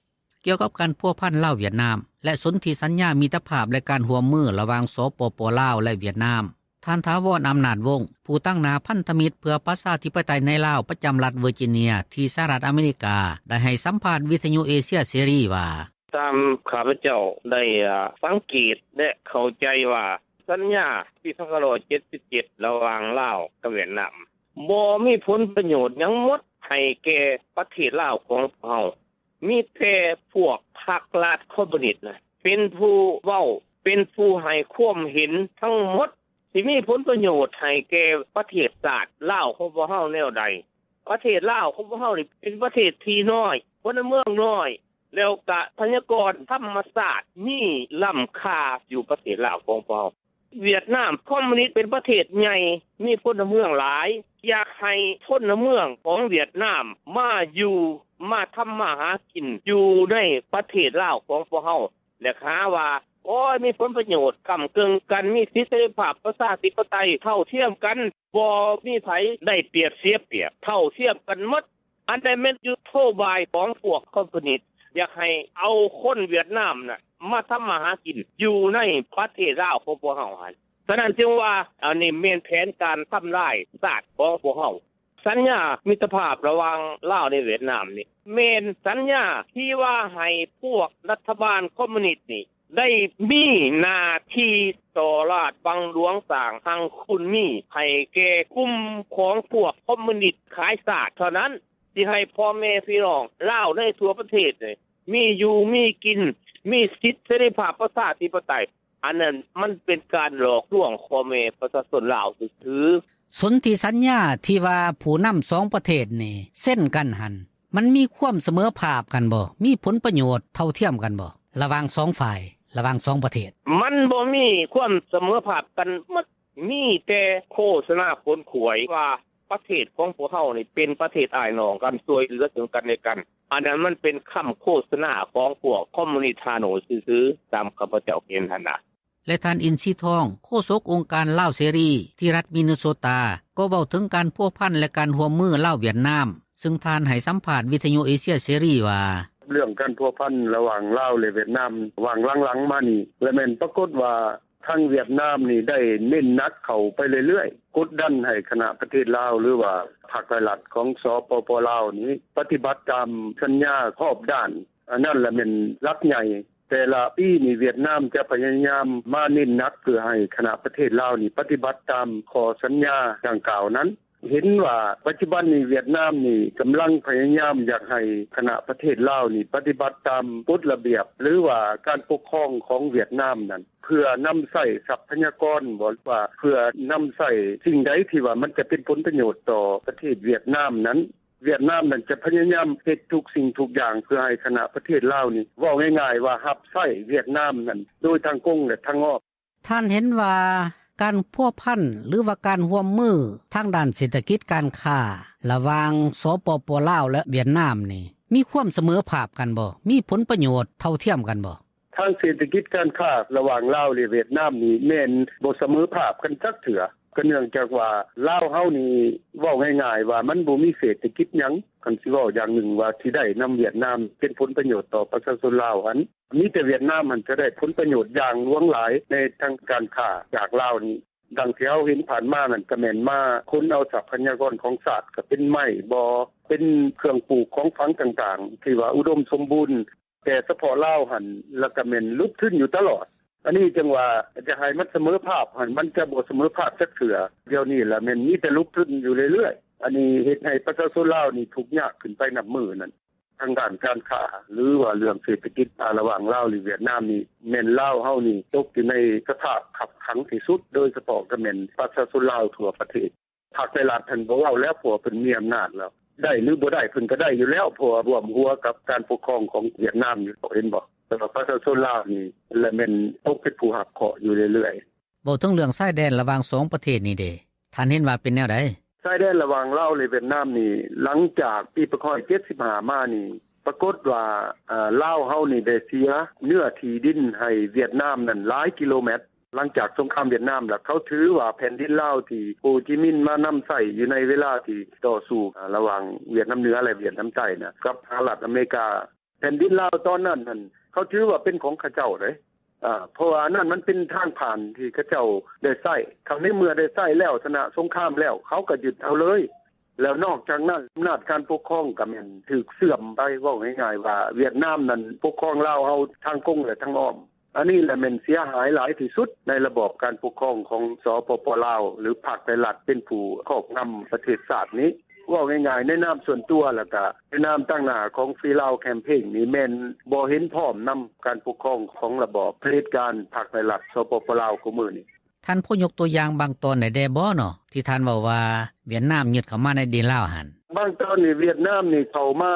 ກ່ຽວກັບການພົວພັນລາວ-ຫວຽດນາມ ແລະ ສົນທິສັນຍາມິດຕະພາບ ແລະ ການຮ່ວມມືລະຫວ່າງ ສປປ ລາວ ແລະ ຫວຽດນາມ, ທ່ານ ຖາວອນ ອຳນາດວົງ ຜູ້ຕາງໜ້າພັນທະມິດເພື່ອປະຊາທິປະໄຕໃນລາວ ປະຈຳລັດເວີຈິເນັຍ ທີ່ສະຫະລັດອາເມລິກາ ໄດ້ໃຫ້ສຳພາດວິທຍຸເອເຊຍເສລີວ່າ: "ຕາມຂ້າພະເຈົ້າໄດ້ສັງເກດ ແລະເຂົ້າໃຈວ່າ ສັນຍາປີ 1977 ລະຫວ່າງລາວກັບຫວຽດນາມ ບໍ່ມີຜົນປະໂຫຍດຫຍັງໝົດໃຫ້ແກ່ປະເທດລາວຂອງພວກເຮົາ ມີແຕ່ພວກພັກລັດຄອມມິວນິສເປັນຜູ້ເວົ້າ ເປັນຜູ້ໃຫ້ຄວາມເຫັນທັງໝົດ ຊິມີຜົນປະໂຫຍດໃຫ້ແກ່ປະເທດຊາດລາວຂອງພວກເຮົາແນວໃດ ປະເທດລາວຂອງພວກເຮົານີ້ເປັນປະເທດທີ່ນ້ອຍ ພົນລະເມືອງນ້ອຍ ແລ້ວກະຊັບພະຍາກອນທຳມະຊາດມີລ້ຳຄ່າຢູ່ປະເທດລາວຂອງພວກເຮົາ ຫວຽດນາມຄອມມິວນິສເປັນປະເທດໃຫຍ່ ມີພົນລະເມືອງຫຼາຍ ຢາກໃຫ້ພົນລະເມືອງຂອງຫວຽດນາມມາຢູ່ ມາທຳມາຫາກິນຢູ່ໃນປະເທດລາວຂອງພວກເຮົາ ແລະຫາວ່າ ໂອຍ ມີຜົນປະໂຫຍດ ກຳເກີ່ງກັນ ມີສິດເສລີພາບ ປະຊາທິປະໄຕ ເທົ່າທຽມກັນ ບໍ່ມີໃຜໄດ້ປຽບເສຍປຽບ ເທົ່າທຽມກັນໝົດ ອັນນັ້ນແມ່ນຍຸດໂທບາຍຂອງພວກຄອມມິວນິສ ຢາກໃຫ້ເອົາຄົນຫວຽດນາມນະ ມາທຳມາຫາກິນຢູ່ໃນປະເທດລາວຂອງພວກເຮົາຫັ້ນ ສະນັ້ນຈຶ່ງວ່າ ອັນນີ້ແມ່ນແຜນການທຳລາຍຊາດຂອງພວກເຮົາ ສັນຍາມິດຕະພາບລະຫວ່າງລາວ ແລະຫວຽດນາມນີ້ ແມ່ນສັນຍາທີ່ວ່າໃຫ້ພວກລັດຖະບານຄອມມິວນິສນີ້ ໄດ້ມີໜ້າທີ່ຕໍ່ລາດບັງຫຼວງ ສ້າງຮັ່ງຄູນມີໃຫ້ແກ່ກຸ່ມຂອງພວກຄອມມິວນິສຂາຍຊາດເທົ່ານັ້ນ ຊິໃຫ້ພໍ່ແມ່ພີ່ນ້ອງລາວໃນທົ່ວປະເທດນີ້ ມີຢູ່ມີກິນ ມີສິດເສລີພາບປະຊາທິປະໄຕ ອັນນັ້ນມັນເປັນການຫຼອກລວງພໍ່ແມ່ປະຊາຊົນລາວຊື່ໆ." ສົນທິສັນຍາທີ່ວ່າຜູ້ນຳສອງປະເທດນີ້ເຊັນກັນຫັ້ນ ມັນມີຄວາມສະເໝີພາບກັນບໍ່ ມີຜົນປະໂຫຍດເທົ່າທຽມກັນບໍ່ ລະຫວ່າງສອງຝ່າຍ ລະຫວ່າງສອງປະເທດ? "ມັນບໍ່ມີຄວາມສະເໝີພາບກັນໝົດ ມີແຕ່ໂຄສະນາຂົນຂວາຍວ່າ ປະເທດຂອງພວກເຮົານີ້ເປັນປະເທດອ້າຍນ້ອງກັນ ຊ່ວຍເຫຼືອເຊິ່ງກັນແລະກັນ ອັນນັ້ນມັນເປັນຄຳໂຄສະນາຂອງພວກຄອມມິວນິສຮ່າໂນຍຊື່ໆ ຕາມຂ້າພະເຈົ້າເຫັນຫັ້ນນະ." ແລະທ່ານ ອິນ ສີທອງ ໂຄສົກອົງການລາວເສລີ ທີ່ລັດມິນເນໂຊຕາ ກໍເວົ້າເຖິງການພົວພັນ ແລະການຮ່ວມມືລາວ-ຫວຽດນາມ ຊຶ່ງທ່ານໃຫ້ສຳພາດວິທຍຸເອເຊຍເສລີວ່າ: "ເລື່ອງການພົວພັນລະຫວ່າງລາວ ແລະຫວຽດນາມ ຫວ່າງຫຼັງໆມານີ້ ລະແມ່ນປາກົດວ່າ ທາງຫວຽດນາມນີ້ໄດ້ເນັ້ນໜັກເຂົ້າໄປເລື້ອຍໆ ກົດດັນໃຫ້ຄະນະປະເທດລາວ ຫຼືວ່າພັກຫຼາຍລັດຂອງ ສປປ ລາວນີ້ ປະຕິບັດຕາມສັນຍາຮອບດ້ານ ອັນນັ້ນລະແມ່ນຫຼັກໃຫຍ່ ແຕ່ລະປີນີ້ຫວຽດນາມຈະພະຍາຍາມມາເນັ້ນໜັກ ເພື່ອໃຫ້ຄະນະປະເທດລາວນີ້ປະຕິບັດຕາມຂໍ້ສັນຍາດັ່ງກ່າວນັ້ນ ເຫັນວ່າປັດຈຸບັນນີ້ຫວຽດນາມນີ້ກຳລັງພະຍາຍາມຢາກໃຫ້ຄະນະປະເທດລາວນີ້ປະຕິບັດຕາມກົດລະບຽບ ຫຼືວ່າການປົກຄອງຂອງຫວຽດນາມນັ້ນ ເພື່ອນຳໃຊ້ຊັບພະຍາກອນ ຫຼືວ່າເພື່ອນຳໃຊ້ສິ່ງໃດທີ່ວ່າມັນຈະເປັນຜົນປະໂຫຍດຕໍ່ປະເທດຫວຽດນາມນັ້ນ ຫວຽດນາມນັ້ນຈະພະຍາຍາມເຮັດທຸກສິ່ງທຸກຢ່າງ ເພື່ອໃຫ້ຄະນະປະເທດລາວນີ້ ເວົ້າງ່າຍໆວ່າ ຮັບໃຊ້ຫວຽດນາມນັ້ນໂດຍທາງກົງ ແລະທາງອ້ອມ." ທ່ານເຫັນວ່າການພົວພັນ ຫຼືວ່າການຮ່ວມມືທາງດ້ານເສດຖະກິດການຄ້າ ລະຫວ່າງ ສປປ ລາວ ແລະຫວຽດນາມນີ້ ມີຄວາມສະເໝີພາບກັນບໍ່ ມີຜົນປະໂຫຍດເທົ່າທຽມກັນບໍ່? "ທາງເສດຖະກິດການຄ້າລະຫວ່າງລາວ ແລະຫວຽດນາມນີ້ ແມ່ນບໍ່ສະເໝີພາບກັນຈັກເທື່ອ ກໍເນື່ອງຈາກວ່າລາວເຮົານີ້ ເວົ້າງ່າຍໆວ່າ ມັນບໍ່ມີເສດຖະກິດຫຍັງ ຄັນຊິເວົ້າຢ່າງໜຶ່ງວ່າ ຊິໄດ້ນຳຫວຽດນາມ ເປັນຜົນປະໂຫຍດຕໍ່ປະຊາຊົນລາວຫັ້ນ ມີແຕ່ຫວຽດນາມຫັ້ນຈະໄດ້ຜົນປະໂຫຍດຢ່າງຫຼວງຫຼາຍ ໃນທາງການຄ້າຈາກລາວນີ້ ດັ່ງທີ່ເຮົາເຫັນຜ່ານມານັ້ນ ກໍແມ່ນມາຂົນເອົາຊັບພະຍາກອນຂອງຊາດ ກໍເປັນໄມ້ບໍ່ ເປັນເຄື່ອງປູກຂອງຝັງຕ່າງໆ ທີ່ວ່າອຸດົມສົມບູນ ແຕ່ສະເພາະລາວຫັ້ນ ລະກະແມ່ນຫຼຸດທຶນຢູ່ຕະຫຼອດ ອັນນີ້ຈຶ່ງວ່າ ຈະໃຫ້ມັນສະເໝີພາບຫັ້ນ ມັນຈະບໍ່ສະເໝີພາບຈັກເທື່ອ ດຽວນີ້ລະແມ່ນມີແຕ່ຫຼຸດທຶນຢູ່ເລື້ອຍໆ ອັນນີ້ເຮັດໃຫ້ປະຊາຊົນລາວນີ້ທຸກຍາກຂຶ້ນໄປນັບມື້ນັ້ນ ທາງດ້ານການຄ້າ ຫຼືວ່າເລື່ອງເສດຖະກິດລະຫວ່າງລາວ ແລະຫວຽດນາມນີ້ ແມ່ນລາວເຮົານີ້ຕົກຢູ່ໃນສະພາບຄັບຂັງທີ່ສຸດ ໂດຍສະເພາະກໍແມ່ນປະຊາຊົນລາວທົ່ວປະເທດ ພັກໃນລັດຫັ້ນບໍ່ເວົ້າແລ້ວ ເພາະວ່າເພິ່ນມີອຳນາດແລ້ວ ໄດ້ຫຼືບໍ່ໄດ້ເພິ່ນກໍໄດ້ຢູ່ແລ້ວ ເພາະວ່າຮ່ວມຫົວກັບການປົກຄອງຂອງຫວຽດນາມຢູ່ ເຫັນບໍ່ ແຕ່ວ່າປະຊາຊົນລາວນີ້ລະແມ່ນຕົກເປັນຜູ້ຮັບເຄາະຢູ່ເລື້ອຍໆ." ເວົ້າເຖິງເລື່ອງຊາຍແດນລະຫວ່າງສອງປະເທດນີ້ເດ ທ່ານເຫັນວ່າເປັນແນວໃດ? "ຊາຍແດນລະຫວ່າງລາວ ແລະຫວຽດນາມນີ້ ຫຼັງຈາກປີ 1975 ມານີ້ ປາກົດວ່າ ເອີ່ ລາວເຮົານີ້ໄດ້ເສຍເນື້ອທີ່ດິນໃຫ້ຫວຽດນາມນັ້ນຫຼາຍກິໂລແມັດ ຫຼັງຈາກສົງຄາມຫວຽດນາມແລ້ວ ເຂົາຖືວ່າແຜ່ນດິນລາວທີ່ໂຮຈິມິນມານຳໃຊ້ຢູ່ໃນເວລາທີ່ຕໍ່ສູ້ ເອີ່ ລະຫວ່າງຫວຽດນາມເໜືອ ແລະຫວຽດນາມໃຕ້ນະ ກັບສະຫະລັດອາເມລິກາ ແຜ່ນດິນລາວຕອນນັ້ນຫັ້ນ ເຂົາຖືວ່າເປັນຂອງເຂົາເຈົ້າເດ້ ເພາະວ່າອັນນັ້ນມັນເປັນທາງຜ່ານທີ່ເຂົາເຈົ້າໄດ້ໃຊ້. ຄັນໃນເມື່ອໄດ້ໃຊ້ແລ້ວ ຊະນະສົງຄາມແລ້ວ ເຂົາກໍຍຶດເອົາເລີຍ. ແລ້ວນອກຈາກນັ້ນ ອຳນາດການປົກຄອງກໍແມ່ນຖືກເຊື່ອມໄປ. ເວົ້າງ່າຍໆວ່າຫວຽດນາມນັ້ນປົກຄອງລາວເຮົາທາງກົງ ແລະ ທາງອ້ອມ. ອັນນີ້ແຫຼະແມ່ນເສຍຫາຍຫຼາຍທີ່ສຸດໃນລະບອບການປົກຄອງຂອງ ສປປ ລາວ ຫຼື ພາກໄທລັດເປັນຜູ້ຄອບງຳປະເທດຊາດນີ້. ເວົ້າງ່າຍໆ ໃນນາມສ່ວນຕົວ ແລ້ວກະໃນນາມຕາງໜ້າຂອງ Free Lao Campaign ນີ້ ແມ່ນບໍ່ເຫັນພ້ອມນຳການປົກຄອງຂອງລະບອບຜະເດັດການ ພາກໄທລັດ ສປປ ລາວ ຄູ່ມື້ນີ້. ທ່ານພໍຍົກຕົວຢ່າງບາງຕອນໄດ້ແດ່ບໍ່ເນາະ ທີ່ທ່ານເວົ້າວ່າຫວຽດນາມຍຶດເຂົ້າມາໃນດິນລາວຫັ້ນ? ບາງຕອນນີ້ຫວຽດນາມນີ້ເຂົ້າມາ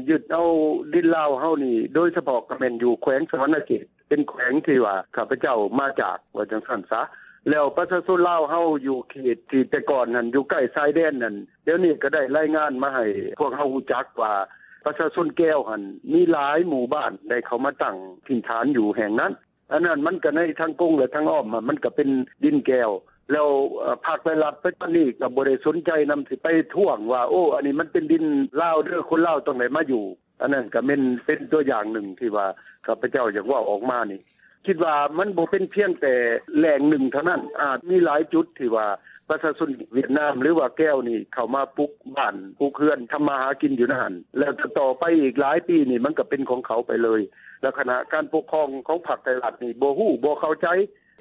ຍຶດເອົາດິນລາວເຮົານີ້ ໂດຍສະເພາະກໍແມ່ນຢູ່ແຂວງສະຫວັນນະເຂດ ເປັນແຂວງທີ່ວ່າຂ້າພະເຈົ້າມາຈາກ ວ່າຈັ່ງຊັ້ນສາ. ແລ້ວປະຊາຊົນລາວເຮົາຢູ່ເຂດທີ່ແຕ່ກ່ອນຫັ້ນ ຢູ່ໃກ້ຊາຍແດນນັ້ນ ດຽວນີ້ກໍໄດ້ລາຍງານມາໃຫ້ພວກເຮົາຮູ້ຈັກວ່າ ປະຊາຊົນແກວຫັ້ນມີຫຼາຍໝູ່ບ້ານໄດ້ເຂົ້າມາຕັ້ງຖິ່ນຖານຢູ່ແຫ່ງນັ້ນ. ອັນນັ້ນມັນກໍໃນທາງກົງ ແລະ ທາງອ້ອມ ມັນກໍເປັນດິນແກວ. ແລ້ວພາກໄທລັດປັດຈຸບັນນີ້ກໍບໍ່ໄດ້ສົນໃຈນຳ ຊິໄປທ້ວງວ່າ ໂອ້ ອັນນີ້ມັນເປັນດິນລາວເດີ ຄົນລາວຕ້ອງໄດ້ມາຢູ່. ອັນນັ້ນກໍແມ່ນເປັນຕົວຢ່າງໜຶ່ງທີ່ວ່າຂ້າພະເຈົ້າຢາກເວົ້າອອກມານີ້. ຄິດວ່າມັນບໍ່ເປັນພຽງແຕ່ແຫຼ່ງໜຶ່ງເທົ່ານັ້ນ ອາດມີຫຼາຍຈຸດທີ່ວ່າປະຊາຊົນຫວຽດນາມ ຫຼືວ່າແກວນີ້ເຂົ້າມາປຸກບ້ານ ປຸກເຮືອນ ທຳມາຫາກິນຢູ່ໃນຫັ້ນ ແລ້ວຕໍ່ໄປອີກຫຼາຍປີນີ້ ມັນກໍເປັນຂອງເຂົາໄປເລີຍ. ແລ້ວຄະນະການປົກຄອງຂອງພາກໄທລັດນີ້ ບໍ່ຮູ້ບໍ່ເຂົ້າໃຈ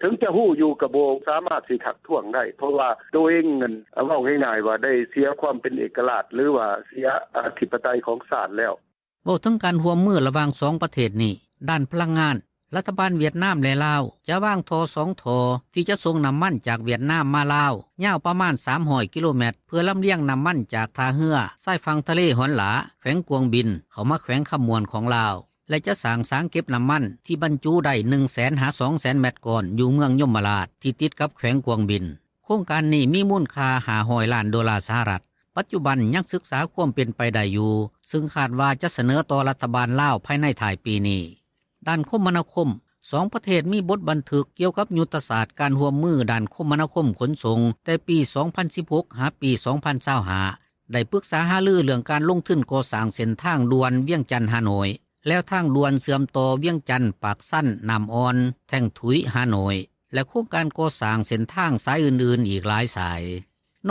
ເຖິງຈະຮູ້ຢູ່ກໍບໍ່ສາມາດຊິທັກທ້ວງໄດ້ ເພາະວ່າໂຕເອງນັ້ນ ເວົ້າງ່າຍໆວ່າໄດ້ເສຍຄວາມເປັນເອກະລາດ ຫຼືວ່າເສຍອະທິປະໄຕຂອງຊາດແລ້ວ. ເວົ້າເຖິງການຮ່ວມມືລະຫວ່າງສອງປະເທດນີ້ ດ້ານພະລັງງານ ລັດຖະບານຫວຽດນາມ ແລະ ລາວ ຈະວາງທໍ່ສອງທໍ່ ທີ່ຈະສົ່ງນ້ຳມັນຈາກຫວຽດນາມມາລາວ ຍາວປະມານສາມຮ້ອຍກິໂລແມັດ ເພື່ອລຳລຽງນ້ຳມັນຈາກທ່າເຮືອຊາຍຝັ່ງທະເລຫອນຫຼາ ແຂວງກວາງບິນ ເຂົ້າມາແຂວງຄຳມ່ວນຂອງລາວ ແລະ ຈະສ້າງສາງເກັບນ້ຳມັນທີ່ບັນຈຸໄດ້ໜຶ່ງແສນຫາສອງແສນແມັດກ້ອນ ຢູ່ເມືອງຍົມມະລາດ ທີ່ຕິດກັບແຂວງກວາງບິນ. ໂຄງການນີ້ມີມູນຄ່າຫ້າຮ້ອຍລ້ານໂດລາສະຫະລັດ. ປັດຈຸບັນຍັງສຶກສາຄວາມເປັນໄປໄດ້ຢູ່ ຊຶ່ງຄາດວ່າຈະສະເໜີຕໍ່ລັດຖະບານລາວພາຍໃນທ້າຍປີນີ້. ດ້ານຄົມມະນາຄົມ, ສອງປະເທດມີບົດບັນທຶກກ່ຽວກັບຍຸດທະສາດການຮ່ວມມືດ້ານຄົມມະນາຄົມຂົນສົ່ງ ແຕ່ປີສອງພັນສິບຫົກ ຫາປີສອງພັນຊາວຫ້າ ໄດ້ປຶກສາຫາລືເລື່ອງການລົງທຶນກໍ່ສ້າງເສັ້ນທາງດ່ວນວຽງຈັນ-ຮ່າໂນ້ຍ ແລະ ທາງດ່ວນເຊື່ອມຕໍ່ວຽງຈັນ-ປາກຊັນ-ນ້ຳອ່ອນ-ແທ່ງທຸຍ-ຮ່າໂນ້ຍ ແລະ ໂຄງການກໍ່ສ້າງເສັ້ນທາງສາຍອື່ນໆອີກຫຼາຍສາຍ.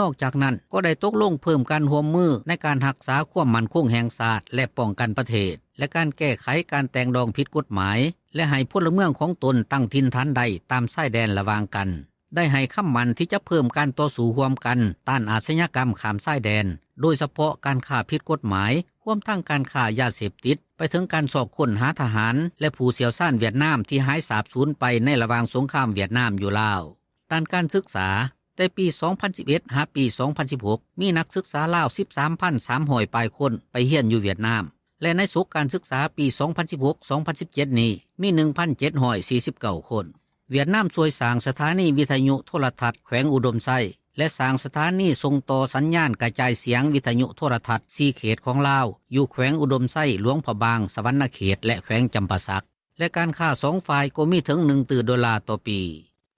ນອກຈາກນັ້ນ ກໍໄດ້ຕົກລົງເພີ່ມການຮ່ວມມືໃນການຮັກສາຄວາມໝັ້ນຄົງແຫ່ງຊາດ ແລະ ປ້ອງກັນປະເທດ ແລະ ການແກ້ໄຂການແຕ່ງດອງຜິດກົດໝາຍ ແລະ ໃຫ້ພົນລະເມືອງຂອງຕົນຕັ້ງຖິ່ນຖານໄດ້ຕາມຊາຍແດນລະຫວ່າງກັນ. ໄດ້ໃຫ້ຄຳໝັ້ນທີ່ຈະເພີ່ມການຕໍ່ສູ້ຮ່ວມກັນຕ້ານອາຊະຍາກຳຂ້າມຊາຍແດນ, ໂດຍສະເພາະການຄ້າຜິດກົດໝາຍ, ຮວມທັງການຄ້າຢາເສບຕິດ, ໄປເຖິງການຊອກຄົ້ນຫາທະຫານ ແລະ ຜູ້ຊ່ຽວຊານຫວຽດນາມທີ່ຫາຍສາບສູນໄປໃນລະຫວ່າງສົງຄາມຫວຽດນາມຢູ່ລາວ. ດ້ານການສຶກສາ, ແຕ່ປີສອງພັນສິບເອັດ ຫາປີສອງພັນສິບຫົກ ມີນັກສຶກສາລາວສິບສາມພັນສາມຮ້ອຍປາຍຄົນໄປຮຽນຢູ່ຫວຽດນາມ ແລະ ໃນສົກການສຶກສາປີສອງພັນສິບຫົກ ສອງພັນສິບເຈັດນີ້ ມີໜຶ່ງພັນເຈັດຮ້ອຍສີ່ສິບເກົ້າຄົນ. ຫວຽດນາມຊ່ວຍສ້າງສະຖານີວິທະຍຸໂທລະທັດແຂວງອຸດົມໄຊ ແລະ ສ້າງສະຖານີສົ່ງຕໍ່ສັນຍານກະຈາຍສຽງວິທະຍຸໂທລະທັດສີ່ເຂດຂອງລາວ ຢູ່ແຂວງອຸດົມໄຊ, ຫຼວງພະບາງ, ສະຫວັນນະເຂດ ແລະ ແຂວງຈຳປາສັກ ແລະ ການຄ້າສອງຝ່າຍກໍມີເຖິງໜຶ່ງຕື້ໂດລາຕໍ່ປີ.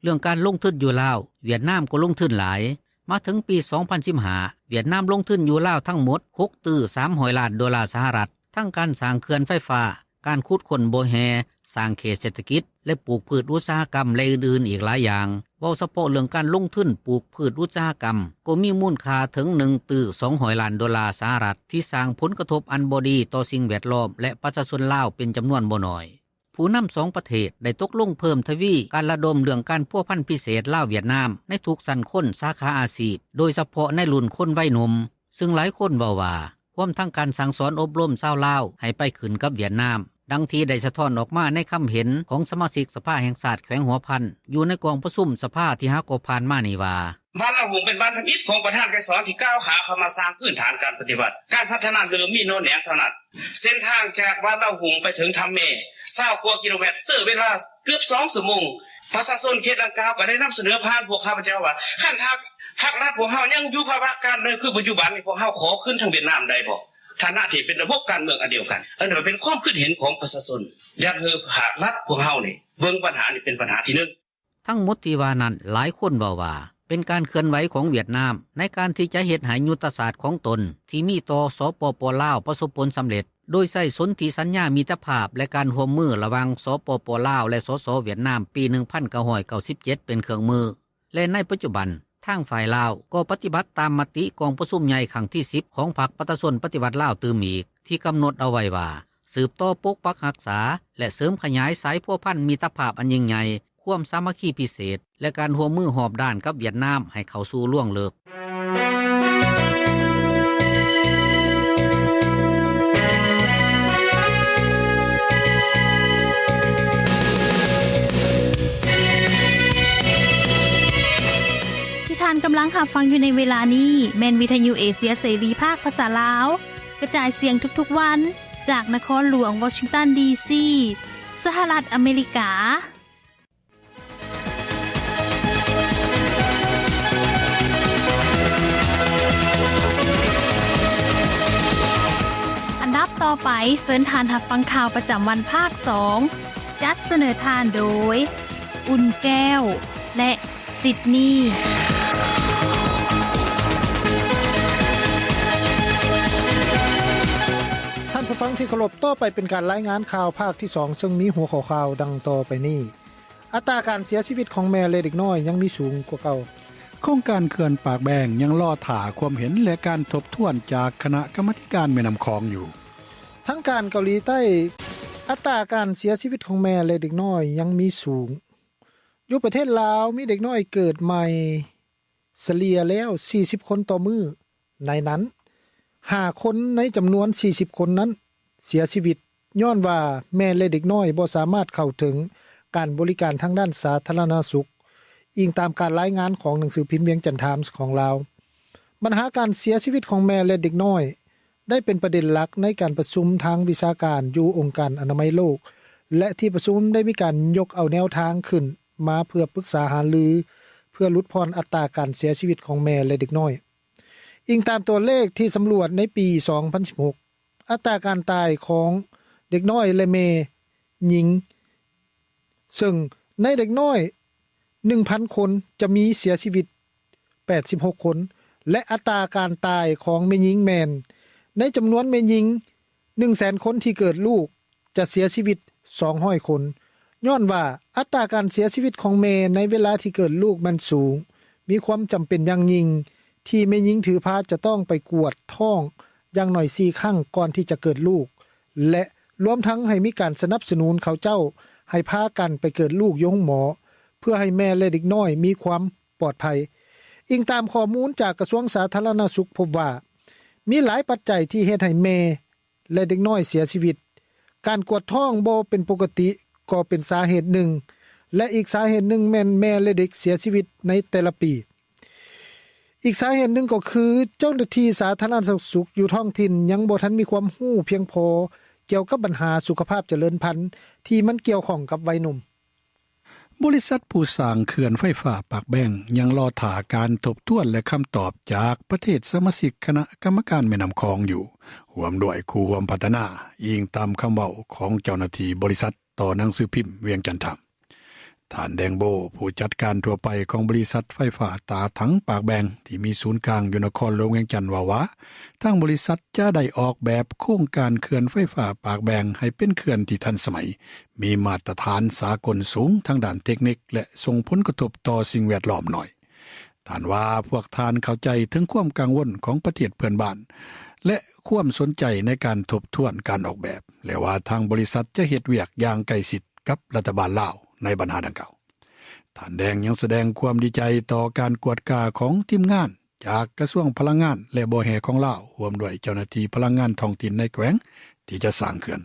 ເລື່ອງການລົງທຶນຢູ່ລາວ, ຫວຽດນາມກໍລົງທຶນຫຼາຍ. ມາເຖິງປີສອງພັນສິບຫ້າ ຫວຽດນາມລົງທຶນຢູ່ລາວທັງໝົດຫົກຕື້ສາມຮ້ອຍລ້ານໂດລາສະຫະລັດ, ທັງການສ້າງເຂື່ອນໄຟຟ້າ, ການຂຸດຄົ້ນບໍ່ແຮ່, ສ້າງເຂດເສດຖະກິດ ແລະ ປູກພືດອຸດສາຫະກຳ ແລະ ອື່ນໆອີກຫຼາຍຢ່າງ. ເວົ້າສະເພາະເລື່ອງການລົງທຶນປູກພືດອຸດສາຫະກຳ ກໍມີມູນຄ່າເຖິງໜຶ່ງຕື້ສອງຮ້ອຍລ້ານໂດລາສະຫະລັດ ທີ່ສ້າງຜົນກະທົບອັນບໍ່ດີຕໍ່ສິ່ງແວດລ້ອມ ແລະ ປະຊາຊົນລາວເປັນຈຳນວນບໍ່ໜ້ອຍ. ຜູ້ນຳສອງປະເທດໄດ້ຕົກລົງເພີ່ມທະວີການລະດົມເລື່ອງການພົວພັນພິເສດລາວ-ຫວຽດນາມໃນທຸກຊັ້ນຄົນສາຂາອາຊີບ, ໂດຍສະເພາະໃນລຸ້ນຄົນໄວໜຸ່ມ, ຊຶ່ງຫຼາຍຄົນເວົ້າວ່າ ຮວມທັງການສັ່ງສອນອົບຮົມຊາວລາວໃຫ້ໄປຂຶ້ນກັບຫວຽດນາມ, ດັ່ງທີ່ໄດ້ສະທ້ອນອອກມາໃນຄຳເຫັນຂອງສະມາຊິກສະພາແຫ່ງຊາດແຂວງຫົວພັນ ຢູ່ໃນກອງປະຊຸມສະພາທີ່ຫາກໍຜ່ານມານີ້ວ່າ: ບ້ານລາວຮຸ່ງເປັນບ້ານທຳອິດຂອງປະທານໄກສອນທີ່ກ້າວຂາເຂົ້າມາສ້າງພື້ນຖານການປະຕິບັດ, ການພັດທະນາເລີ່ມມີໜໍ່ແໜງເທົ່ານັ້ນ. ເສັ້ນທາງຈາກບ້ານລາວຮຸ່ງໄປເຖິງຖ້ຳແມ່ ຊາວກວ່າກິໂລແມັດ ໃຊ້ເວລາເກືອບສອງຊົ່ວໂມງ. ປະຊາຊົນເຂດດັ່ງກ່າວກໍໄດ້ນຳສະເໜີຜ່ານພວກຂ້າພະເຈົ້າວ່າ ຄັນຫາກພາກລັດພວກເຮົາຍັງຢູ່ພາວະການເມືອງຄືປັດຈຸບັນນີ້ ພວກເຮົາຂໍຄືນທາງຫວຽດນາມໄດ້ບໍ່? ຖານະທີ່ເປັນລະບົບການເມືອງອັນດຽວກັນ. ອັນນີ້ເປັນຄວາມຄິດເຫັນຂອງປະຊາຊົນ ຢາກໃຫ້ພາກລັດພວກເຮົານີ້ເບິ່ງບັນຫານີ້ເປັນບັນຫາທີໜຶ່ງ. ທັງໝົດທີ່ວ່ານັ້ນ ຫຼາຍຄົນເວົ້າວ່າ ເປັນການເຄື່ອນໄຫວຂອງຫວຽດນາມໃນການທີ່ຈະເຮັດໃຫ້ຍຸດທະສາດຂອງຕົນທີ່ມີຕໍ່ ສປປ ລາວ ປະສົບຜົນສຳເລັດ. ໂດຍໃຊ້ສົນທິສັນຍາມິດຕະພາບ ແລະ ການຮ່ວມມືລະຫວ່າງ ສປປ ລາວ ແລະ ສສ ຫວຽດນາມ ປີ ໜຶ່ງພັນເກົ້າຮ້ອຍເກົ້າສິບເຈັດ ເປັນເຄື່ອງມື ແລະ ໃນປັດຈຸບັນ ທາງຝ່າຍລາວກໍປະຕິບັດຕາມມະຕິກອງປະຊຸມໃຫຍ່ຄັ້ງທີ ສິບ ຂອງພັກປະຊາຊົນປະຕິວັດລາວຕື່ມອີກ ທີ່ກຳນົດເອົາໄວ້ວ່າ ສືບຕໍ່ປົກປັກຮັກສາ ແລະ ເສີມຂະຫຍາຍສາຍພົວພັນມິດຕະພາບອັນຍິ່ງໃຫຍ່, ຄວາມສາມັກຄີພິເສດ ແລະ ການຮ່ວມມືຮອບດ້ານກັບຫວຽດນາມໃຫ້ເຂົ້າສູ່ລວງເລິກ. ທີ່ທ່ານກຳລັງຮັບຟັງຢູ່ໃນເວລານີ້ ແມ່ນວິທະຍຸເອເຊຍເສລີພາກພາສາລາວ ກະຈາຍສຽງທຸກໆວັນ ຈາກນະຄອນຫຼວງວໍຊິງຕັນ ດີຊີ ສະຫະລັດອາເມລິກາ. ອັນດັບຕໍ່ໄປ, ເຊີນທ່ານຮັບຟັງຂ່າວປະຈຳວັນພາກສອງ ຈັດສະເໜີທ່ານໂດຍ ອຸ່ນແກ້ວ ແລະ ຊິດນີ. ທ່ານຜູ້ຟັງທີ່ເຄົາລົບ, ຕໍ່ໄປເປັນການລາຍງານຂ່າວພາກທີສອງ ເຊິ່ງມີຫົວຂໍ້ຂ່າວດັ່ງຕໍ່ໄປນີ້. ອັດຕາການເສຍຊີວິດຂອງແມ່ ແລະ ເດັກນ້ອຍຍັງມີສູງກວ່າເກົ່າ. ໂຄງການເຂື່ອນປາກແບງຍັງລໍຖ້າຄວາມເຫັນ ແລະ ການທົບທວນຈາກຄະນະກຳມາທິການແມ່ນ້ຳຂອງຢູ່. ທາງການເກົາຫຼີໃຕ້, ອັດຕາການເສຍຊີວິດຂອງແມ່ ແລະ ເດັກນ້ອຍຍັງມີສູງ. ຢູ່ປະເທດລາວ ມີເດັກນ້ອຍເກີດໃໝ່ສະເລ່ຍແລ້ວສີ່ສິບຄົນຕໍ່ມື້. ໃນນັ້ນ ຫ້າຄົນໃນຈຳນວນສີ່ສິບຄົນນັ້ນເສຍຊີວິດ ຍ້ອນວ່າແມ່ ແລະ ເດັກນ້ອຍບໍ່ສາມາດເຂົ້າເຖິງການບໍລິການທາງດ້ານສາທາລະນະສຸກ, ອີງຕາມການລາຍງານຂອງໜັງສືພິມວຽງຈັນທາມຂອງລາວ. ບັນຫາການເສຍຊີວິດຂອງແມ່ ແລະ ເດັກນ້ອຍ ໄດ້ເປັນປະເດັນຫຼັກໃນການປະຊຸມທາງວິຊາການຢູ່ອົງການອະນາໄມໂລກ ແລະ ທີ່ປະຊຸມໄດ້ມີການຍົກເອົາແນວທາງຂຶ້ນມາເພື່ອປຶກສາຫາລື ເພື່ອຫຼຸດຜ່ອນອັດຕາການເສຍຊີວິດຂອງແມ່ ແລະ ເດັກນ້ອຍ. ອີງຕາມຕົວເລກທີ່ສຳຫຼວດໃນປີສອງພັນສິບຫົກ ອັດຕາການຕາຍຂອງເດັກນ້ອຍ ແລະ ແມ່ຍິງ ເຊິ່ງໃນເດັກນ້ອຍໜຶ່ງພັນຄົນຈະມີເສຍຊີວິດແປດສິບຫົກຄົນ ແລະ ອັດຕາການຕາຍຂອງແມ່ຍິງແມ່ນ ໃນຈຳນວນແມ່ຍິງໜຶ່ງແສນຄົນທີ່ເກີດລູກ ຈະເສຍຊີວິດສອງຮ້ອຍຄົນ ຍ້ອນວ່າອັດຕາການເສຍຊີວິດຂອງແມ່ໃນເວລາທີ່ເກີດລູກແມ່ນສູງ, ມີຄວາມຈຳເປັນຢ່າງຍິ່ງທີ່ແມ່ຍິງຖືພາຈະຕ້ອງໄປກວດທ້ອງຢ່າງໜ້ອຍສີ່ຄັ້ງກ່ອນທີ່ຈະເກີດລູກ ແລະ ລວມທັງໃຫ້ມີການສະໜັບສະໜູນເຂົາເຈົ້າໃຫ້ພາກັນໄປເກີດລູກຢູ່ໂຮງໝໍ ເພື່ອໃຫ້ແມ່ ແລະ ເດັກນ້ອຍມີຄວາມປອດໄພ. ອີງຕາມຂໍ້ມູນຈາກກະຊວງສາທາລະນະສຸກພົບວ່າ ມີຫຼາຍປັດໄຈທີ່ເຮັດໃຫ້ແມ່ ແລະ ເດັກນ້ອຍເສຍຊີວິດ. ການກວດທ້ອງບໍ່ເປັນປົກກະຕິກໍເປັນສາເຫດໜຶ່ງ ແລະ ອີກສາເຫດໜຶ່ງແມ່ນແມ່ ແລະ ເດັກເສຍຊີວິດໃນແຕ່ລະປີ. ອີກສາເຫດໜຶ່ງກໍຄື ເຈົ້າໜ້າທີ່ສາທາລະນະສຸກຢູ່ທ້ອງຖິ່ນຍັງບໍ່ທັນມີຄວາມຮູ້ພຽງພໍກ່ຽວກັບບັນຫາສຸຂະພາບຈະເລີນພັນທີ່ມັນກ່ຽວຂ້ອງກັບໄວໜຸ່ມ. ບໍລິສັດຜູ້ສ້າງເຂື່ອນໄຟຟ້າປາກແບງຍັງລໍຖ້າການທົບທວນ ແລະ ຄຳຕອບຈາກປະເທດສະມາຊິກຄະນະກຳມະການແມ່ນ້ຳຂອງຢູ່, ຮ່ວມດ້ວຍຄູ່ຮ່ວມພັດທະນາ, ອີງຕາມຄຳເວົ້າຂອງເຈົ້າໜ້າທີ່ບໍລິສັດຕໍ່ໜັງສືພິມວຽງຈັນທາມ. ທ່ານ ແດງໂບ, ຜູ້ຈັດການທົ່ວໄປຂອງບໍລິສັດໄຟຟ້າຕາຖັງປາກແບງ ທີ່ມີສູນກາງຢູ່ນະຄອນຫຼວງວຽງຈັນ ເວົ້າວ່າ ທາງບໍລິສັດຈະໄດ້ອອກແບບໂຄງການເຂື່ອນໄຟຟ້າປາກແບງໃຫ້ເປັນເຂື່ອນທີ່ທັນສະໄໝ, ມີມາດຕະຖານສາກົນສູງທາງດ້ານເຕັກນິກ ແລະ ສົ່ງຜົນກະທົບຕໍ່ສິ່ງແວດລ້ອມໜ້ອຍ. ທ່ານວ່າ ພວກທ່ານເຂົ້າໃຈເຖິງຄວາມກັງວົນຂອງປະເທດເພື່ອນບ້ານ ແລະ ຄວາມສົນໃຈໃນການທົບທວນການອອກແບບ ແລະ ວ່າທາງບໍລິສັດຈະເຮັດວຽກຢ່າງໃກ້ຊິດກັບລັດຖະບານລາວໃນບັນຫາດັ່ງກ່າວ. ທ່ານແດງຍັງສະແດງຄວາມດີໃຈຕໍ່ການກວດກາຂອງທີມງານຈາກກະຊວງພະລັງງານ ແລະ ບໍ່ແຮ່ຂອງລາວ, ຮ່ວມດ້ວຍເຈົ້າໜ້າທີ່ພະລັງງານທ້ອງຖິ່ນໃນແຂວງທີ່ຈະສ້າງເຂື່ອນ.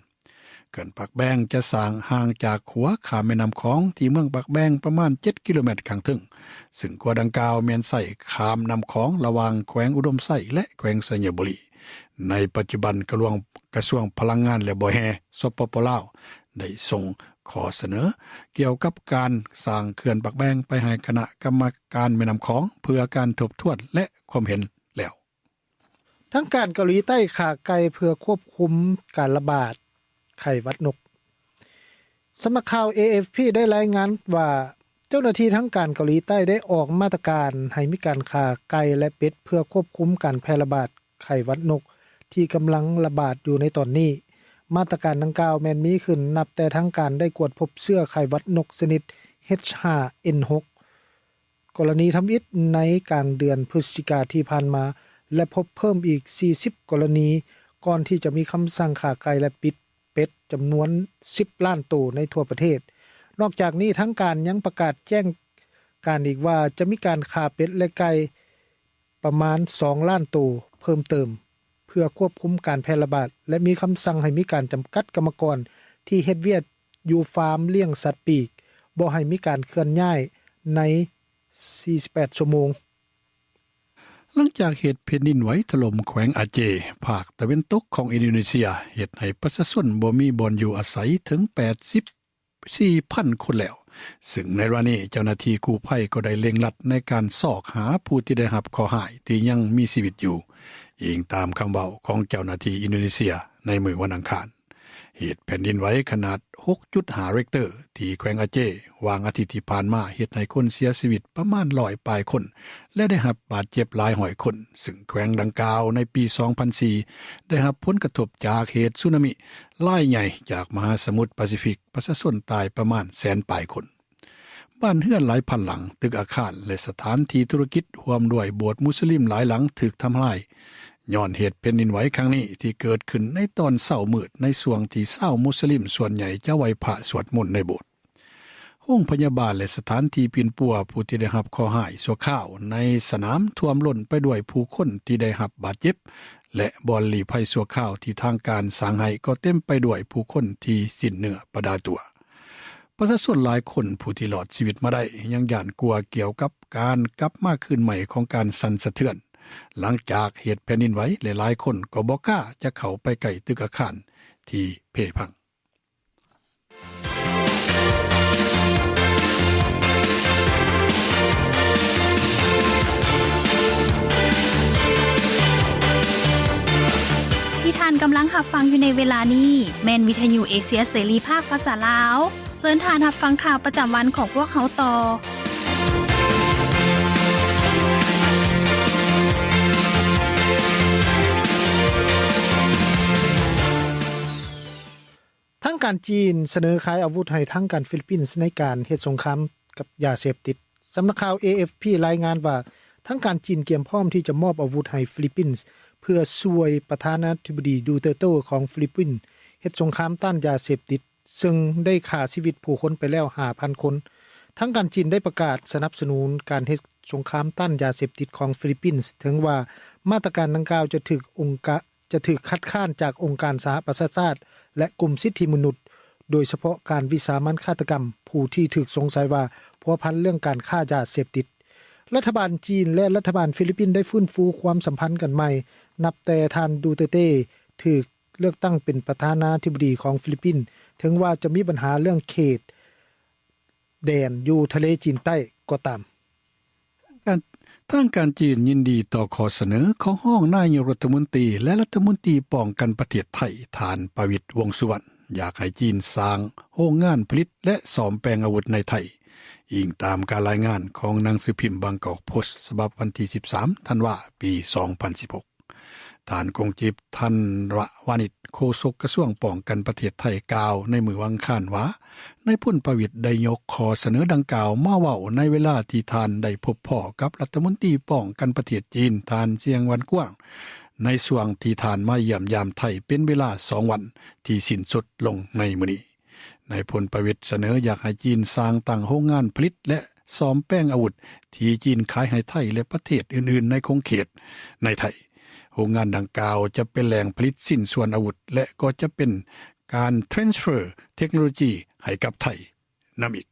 ເຂື່ອນປາກແບງຈະສ້າງຫ່າງຈາກຂົວຂ້າມແມ່ນ້ຳຂອງທີ່ເມືອງປາກແບງປະມານເຈັດກິໂລແມັດຂ້າງເທິງ, ຊຶ່ງຂົວດັ່ງກ່າວແມ່ນໃຊ້ຂ້າມນ້ຳຂອງລະຫວ່າງແຂວງອຸດົມໄຊ ແລະ ແຂວງໄຊຍະບູລີ. ໃນປັດຈຸບັນ ກະລວງ ກະຊວງພະລັງງານ ແລະ ບໍ່ແຮ່ ສປປ ລາວ ໄດ້ສົ່ງຂໍ້ສະເໜີກ່ຽວກັບການສ້າງເຂື່ອນປາກແບງໄປໃຫ້ຄະນະກຳມະການແມ່ນ້ຳຂອງ ເພື່ອການທົບທວນ ແລະ ຄວາມເຫັນແລ້ວ. ທາງການເກົາຫຼີໃຕ້ຂ້າໄກ່ເພື່ອຄວບຄຸມການລະບາດໄຂ້ຫວັດນົກ. ສຳນັກຂ່າວ ເອ ເອຟ ພີ ໄດ້ລາຍງານວ່າ ເຈົ້າໜ້າທີ່ທາງການເກົາຫຼີໃຕ້ໄດ້ອອກມາດຕະການໃຫ້ມີການຂ້າໄກ່ ແລະ ເປັດ ເພື່ອຄວບຄຸມການແຜ່ລະບາດໄຂ້ຫວັດນົກທີ່ກຳລັງລະບາດຢູ່ໃນຕອນນີ້. ມາດຕະການດັ່ງກ່າວແມ່ນມີຂຶ້ນນັບແຕ່ທາງການໄດ້ກວດພົບເຊື້ອໄຂ້ຫວັດນົກຊະນິດ ເອດສ໌ຫ້າເອັນຫົກ ກໍລະນີທຳອິດໃນກາງເດືອນພຶສຈິກາທີ່ຜ່ານມາ ແລະ ພົບເພີ່ມອີກສີ່ສິບກໍລະນີ ກ່ອນທີ່ຈະມີຄຳສັ່ງຂ້າໄກ່ ແລະ ປິດເປັດຈຳນວນສິບລ້ານໂຕໃນທົ່ວປະເທດ. ນອກຈາກນີ້, ທາງການຍັງປະກາດແຈ້ງການອີກວ່າ ຈະມີການຂ້າເປັດ ແລະ ໄກ່ປະມານສອງລ້ານໂຕເພີ່ມເຕີມ ເພື່ອຄວບຄຸມການແຜ່ລະບາດ ແລະ ມີຄຳສັ່ງໃຫ້ມີການຈຳກັດກຳມະກອນທີ່ເຮັດວຽກຢູ່ຟາມລ້ຽງສັດປີກ ບໍ່ໃຫ້ມີການເຄື່ອນຍ້າຍໃນສີ່ສິບແປດຊົ່ວໂມງ. ຫຼັງຈາກເຫດແຜ່ນດິນໄຫວຖະຫຼົ່ມແຂວງອາເຈ ພາກຕາເວັນຕົກຂອງອິນໂດເນເຊຍ ເຮັດໃຫ້ປະຊາຊົນບໍ່ມີບ່ອນຢູ່ອາໄສເຖິງແປດສິບສີ່ພັນຄົນແລ້ວ, ຊຶ່ງໃນເວລານີ້ເຈົ້າໜ້າທີ່ກູ້ໄພກໍໄດ້ເລັ່ງລັດໃນການຊອກຫາຜູ້ທີ່ໄດ້ຮັບເຄາະຮ້າຍທີ່ຍັງມີຊີວິດຢູ່, ອີງຕາມຄຳເວົ້າຂອງເຈົ້າໜ້າທີ່ອິນໂດເນເຊຍໃນມື້ວັນອັງຄານ. ເຫດແຜ່ນດິນໄຫວຂະໜາດຫົກຈຸດຫ້າເຣັກເຕີ ທີ່ແຂວງອາເຈ ຫວ່າງອາທິດທີ່ຜ່ານມາ ເຮັດໃຫ້ຄົນເສຍຊີວິດປະມານຮ້ອຍປາຍຄົນ ແລະ ໄດ້ຮັບບາດເຈັບຫຼາຍຮ້ອຍຄົນ, ຊຶ່ງແຂວງດັ່ງກ່າວໃນປີສອງພັນສີ່ ໄດ້ຮັບຜົນກະທົບຈາກເຫດສຸນາມິລາຍໃຫຍ່ຈາກມະຫາສະໝຸດປາຊີຟິກ, ປະຊາຊົນຕາຍປະມານແສນປາຍຄົນ. ບ້ານເຮືອນຫຼາຍພັນຫຼັງ, ຕຶກອາຄານ ແລະ ສະຖານທີ່ທຸລະກິດ ຮ່ວມດ້ວຍໂບດມຸສລິມຫຼາຍຫຼັງຖືກທຳລາຍ ຍ້ອນເຫດແຜ່ນດິນໄຫວຄັ້ງນີ້ ທີ່ເກີດຂຶ້ນໃນຕອນເຊົ້າມືດ ໃນຊ່ວງທີ່ຊາວມຸສລິມສ່ວນໃຫຍ່ຈະໄຫວ້ພະສວດມົນໃນໂບດ. ໂຮງພະຍາບານ ແລະ ສະຖານທີ່ປິ່ນປົວຜູ້ທີ່ໄດ້ຮັບເຄາະຮ້າຍຊົ່ວຄາວໃນສະໜາມຖ້ວມລົ້ນໄປດ້ວຍຜູ້ຄົນທີ່ໄດ້ຮັບບາດເຈັບ ແລະ ບ່ອນລີ້ໄພຊົ່ວຄາວທີ່ທາງການສ້າງໃຫ້ກໍເຕັມໄປດ້ວຍຜູ້ຄົນທີ່ສິ້ນເນື້ອປະດາຕົວ. ປະຊາຊົນຫຼາຍຄົນຜູ້ທີ່ລອດຊີວິດມາໄດ້ຍັງຢ້ານກົວກ່ຽວກັບການກັບມາຄືນໃໝ່ຂອງການສັ່ນສະເທືອນ ຫຼັງຈາກເຫດແຜ່ນດິນໄຫວ ແລະ ຫຼາຍຄົນກໍບໍ່ກ້າຈະເຂົ້າໄປໃກ້ຕຶກອາຄານທີ່ເພພັງ. ທີ່ທ່ານກຳລັງຮັບຟັງຢູ່ໃນເວລານີ້ ແມ່ນວິທະຍຸເອເຊຍເສລີພາກພາສາລາວ. ເຊີນທ່ານຮັບຟັງຂ່າວປະຈຳວັນຂອງພວກເຮົາຕໍ່. ທາງການຈີນສະເໜີຂາຍອາວຸດໃຫ້ທາງການຟີລິບປິນ ໃນການເຮັດສົງຄາມກັບຢາເສບຕິດ. ສຳນັກຂ່າວ ເອເອັຟພີ ລາຍງານວ່າ ທາງການຈີນກຽມພ້ອມທີ່ຈະມອບອາວຸດໃຫ້ຟີລິບປິນ ເພື່ອຊ່ວຍປະທານາທິບໍດີ ດູເຕີເຕ ຂອງຟີລິບປິນ ເຮັດສົງຄາມຕ້ານຢາເສບຕິດ, ເຊິ່ງໄດ້ຂ້າຊີວິດຜູ້ຄົນໄປແລ້ວຫ້າພັນຄົນ. ທາງການຈີນໄດ້ປະກາດສະໜັບສະໜູນການເຮັດສົງຄາມຕ້ານຢາເສບຕິດຂອງຟີລິບປິນ, ເຖິງວ່າມາດຕະການດັ່ງກ່າວຈະຖືກອົງກາ ຈະຖືກຄັດຄ້ານຈາກອົງການສະຫະປະຊາຊາດ ແລະ ກຸ່ມສິດທິມະນຸດ, ໂດຍສະເພາະການວິສາມັນຄາດຕະກຳຜູ້ທີ່ຖືກສົງໄສວ່າພົວພັນເລື່ອງການຄ້າຢາເສບຕິດ. ລັດຖະບານຈີນ ແລະ ລັດຖະບານຟີລິບປິນໄດ້ຟື້ນຟູຄວາມສຳພັນກັນໃໝ່ ນັບແຕ່ທ່ານ ດູເຕີເຕ ຖືກເລືອກຕັ້ງເປັນປະທານາທິບໍດີຂອງຟີລິບປິນ, ເຖິງວ່າຈະມີບັນຫາເລື່ອງເຂດແດນຢູ່ທະເລຈີນໃຕ້ກໍຕາມ. ທາງການ ທາງການຈີນຍິນດີຕໍ່ຂໍ້ສະເໜີຂອງຮອງນາຍົກລັດຖະມົນຕີ ແລະ ລັດຖະມົນຕີປ້ອງກັນປະເທດໄທ ທ່ານ ປະວິດ ວົງສຸວັນ ຢາກໃຫ້ຈີນສ້າງໂຮງງານຜະລິດ ແລະ ສ້ອມແປງອາວຸດໃນໄທ, ອີງຕາມການລາຍງານຂອງໜັງສືພິມບາງກອກໂພສ ສະບັບວັນທີສິບສາມ ທັນວາ ປີສອງພັນສິບຫົກ. ທ່ານ ກົງຈິບ ທັນວະວານິດ ໂຄສົກກະຊວງປ້ອງກັນປະເທດໄທ ກ່າວໃນມື້ວັນອັງຄານວ່າ ນາຍພົນປະວິດໄດ້ຍົກຂໍ້ສະເໜີດັ່ງກ່າວມາເວົ້າໃນເວລາທີ່ທ່ານໄດ້ພົບພໍ້ກັບລັດຖະມົນຕີປ້ອງກັນປະເທດຈີນ ທ່ານ ຊຽງ ວັນກວາງ ໃນຊ່ວງທີ່ທ່ານມາຢ້ຽມຢາມໄທເປັນເວລາສອງວັນທີ່ສິ້ນສຸດລົງໃນມື້ນີ້. ນາຍພົນປະວິດສະເໜີຢາກໃຫ້ຈີນສ້າງຕັ້ງໂຮງງານຜະລິດ ແລະ ສ້ອມແປງອາວຸດທີ່ຈີນຂາຍໃຫ້ໄທ ແລະ ປະເທດອື່ນໆໃນຂົງເຂດໃນໄທ. ໂຮງງານດັ່ງກ່າວຈະເປັນແຫຼ່ງຜະລິດຊິ້ນສ່ວນອາວຸດ ແລະ ກໍຈະເປັນການ transfer ເທັກໂນໂລຢີໃຫ້ກັບໄທນຳອີກ.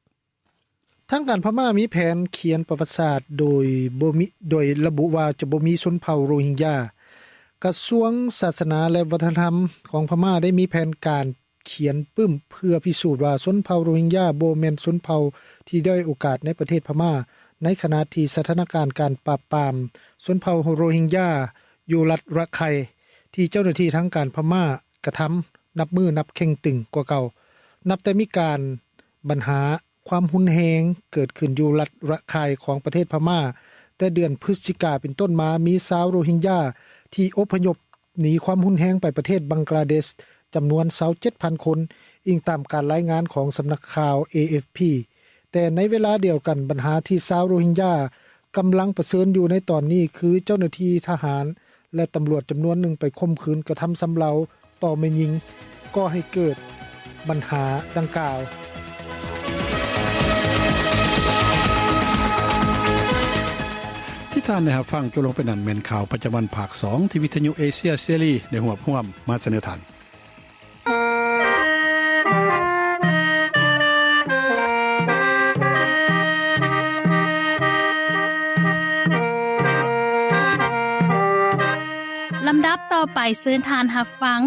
ທາງການພະມ້າມີແຜນຂຽນປະຫວັດສາດໂດຍບໍ່ມີ ໂດຍລະບຸວ່າຈະບໍ່ມີຊົນເຜົ່າໂຣຮິງຢາ. ກະຊວງສາສະໜາ ແລະ ວັດທະນະທຳຂອງພະມ້າໄດ້ມີແຜນການ ຂຽນປຶ້ມເພື່ອພິສູດວ່າຊົນເຜົ່າໂຣຮິງຢາບໍ່ແມ່ນຊົນເຜົ່າທີ່ດ້ອຍໂອກາດໃນປະເທດພະມ້າ, ໃນຂະນະທີ່ສະຖານະການການປາບປາມຊົນເຜົ່າໂຣຮິງຢາຢູ່ລັດຣະໄຄ ທີ່ເຈົ້າໜ້າທີ່ທາງການພະມ້າກະທຳນັບມື້ນັບເຄັ່ງຕຶງກວ່າເກົ່າ, ນັບແຕ່ມີການບັນຫາຄວາມຮຸນແຮງເກີດຂຶ້ນຢູ່ລັດຣະໄຄຂອງປະເທດພະມ້າ. ແຕ່ເດືອນພຶສຈິກາເປັນຕົ້ນມາ, ມີຊາວໂຣຮິງຢາທີ່ອົບພະຍົບ ໜີຄວາມຮຸນແຮງໄປປະເທດບັງກລາເດດ ຈຳນວນຊາວເຈັດພັນຄົນ, ອີງຕາມການລາຍງານຂອງສຳນັກຂ່າວ ເອເອັຟພີ. ແຕ່ໃນເວລາດຽວກັນ, ບັນຫາທີ່ຊາວໂຣຮິງຢາກຳລັງປະເຊີນຢູ່ໃນຕອນນີ້ ຄືເຈົ້າໜ້າທີ່ທະຫານ ແລະ ຕຳຫຼວດຈຳນວນໜຶ່ງໄປຂົ່ມຂືນກະທຳຊຳເລົາຕໍ່ແມ່ຍິງ, ກໍ່ໃຫ້ເກີດບັນຫາດັ່ງກ່າວ. ທີ່ທ່ານໄດ້ຮັບຟັງຈົບລົງໄປນັ້ນ ແມ່ນຂ່າວປະຈຳວັນພາກສອງ ທີ່ວິທະຍຸເອເຊຍເສລີໄດ້ຮວບຮວມມາສະເໜີທ່ານ. ລຳດັບຕໍ່ໄປເຊີນທ່ານຮັບຟັງ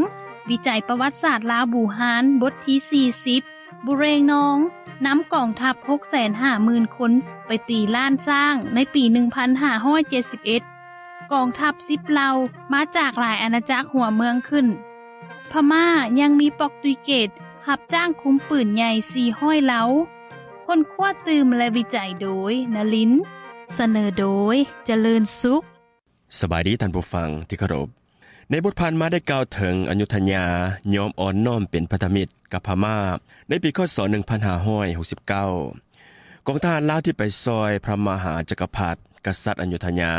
ວິໄຈປະຫວັດສາດລາວບູຮານ ບົດທີສີ່ສິບ ບຸເຣງນອງ ນຳກອງທັບຫົກແສນຫ້າໝື່ນຄົນໄປຕີລ້ານຊ້າງໃນປີໜຶ່ງພັນຫ້າຮ້ອຍເຈັດສິບເອັດ. ກອງທັບສິບເຫຼົ່າມາຈາກຫຼາຍອານາຈັກຫົວເມືອງຂຶ້ນ. ພະມ້າຍັງມີປອກຕຸຍເກດຮັບຈ້າງຄຸມປືນໃຫຍ່ສີ່ຮ້ອຍເຫຼົ່າ. ຄົ້ນຄວ້າຕື່ມ ແລະ ວິໄຈໂດຍ ນະລິນ, ສະເໜີໂດຍ ຈະເລີນສຸກ. ສະບາຍດີທ່ານຜູ້ຟັງທີ່ເຄົາລົບ. ໃນບົດຜ່ານມາໄດ້ກ່າວເຖິງອະຍຸດທະຍາຍອມອ່ອນນ້ອມເປັນພັນທະມິດກັບພະມ້າໃນປີ ຄ.ສ. ໜຶ່ງພັນຫ້າຮ້ອຍຫົກສິບເກົ້າ. ກອງທະຫານລາວທີ່ໄປຊ່ອຍພະມະຫາຈັກກະພັດ ກະສັດອະຍຸດທະຍາ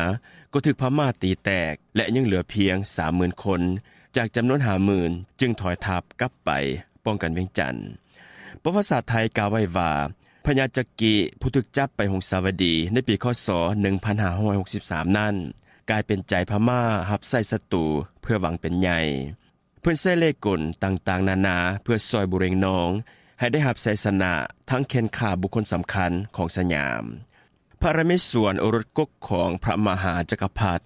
ກໍຖືກພະມ້າຕີແຕກ ແລະ ຍັງເຫຼືອພຽງສາມໝື່ນຄົນ ຈາກຈຳນວນຫ້າໝື່ນ ຈຶ່ງຖອຍທັບກັບໄປປ້ອງກັນວຽງຈັນ. ປະຫວັດສາດໄທກ່າວໄວ້ວ່າ ພະຍາຈັກກິຜູ້ຖືກຈັບໄປຫົງສາວະດີໃນປີ ຄ.ສ. ໜຶ່ງພັນຫ້າຮ້ອຍຫົກສິບສາມນັ້ນ ກາຍເປັນໃຈພະມ້າຮັບໃຊ້ສັດຕູເພື່ອຫວັງເປັນໃຫຍ່. ເພິ່ນໃຊ້ເລ່ກົນຕ່າງໆນານາເພື່ອຊ່ອຍບຸເຣງນອງໃຫ້ໄດ້ຮັບໄຊຊະນະ ທັງແຂ່ນຂ້າບຸກຄົນສຳຄັນຂອງສະຫຍາມ. ພະລະເມສວນໂອລົດກົກຂອງພະມະຫາຈັກກະພັດ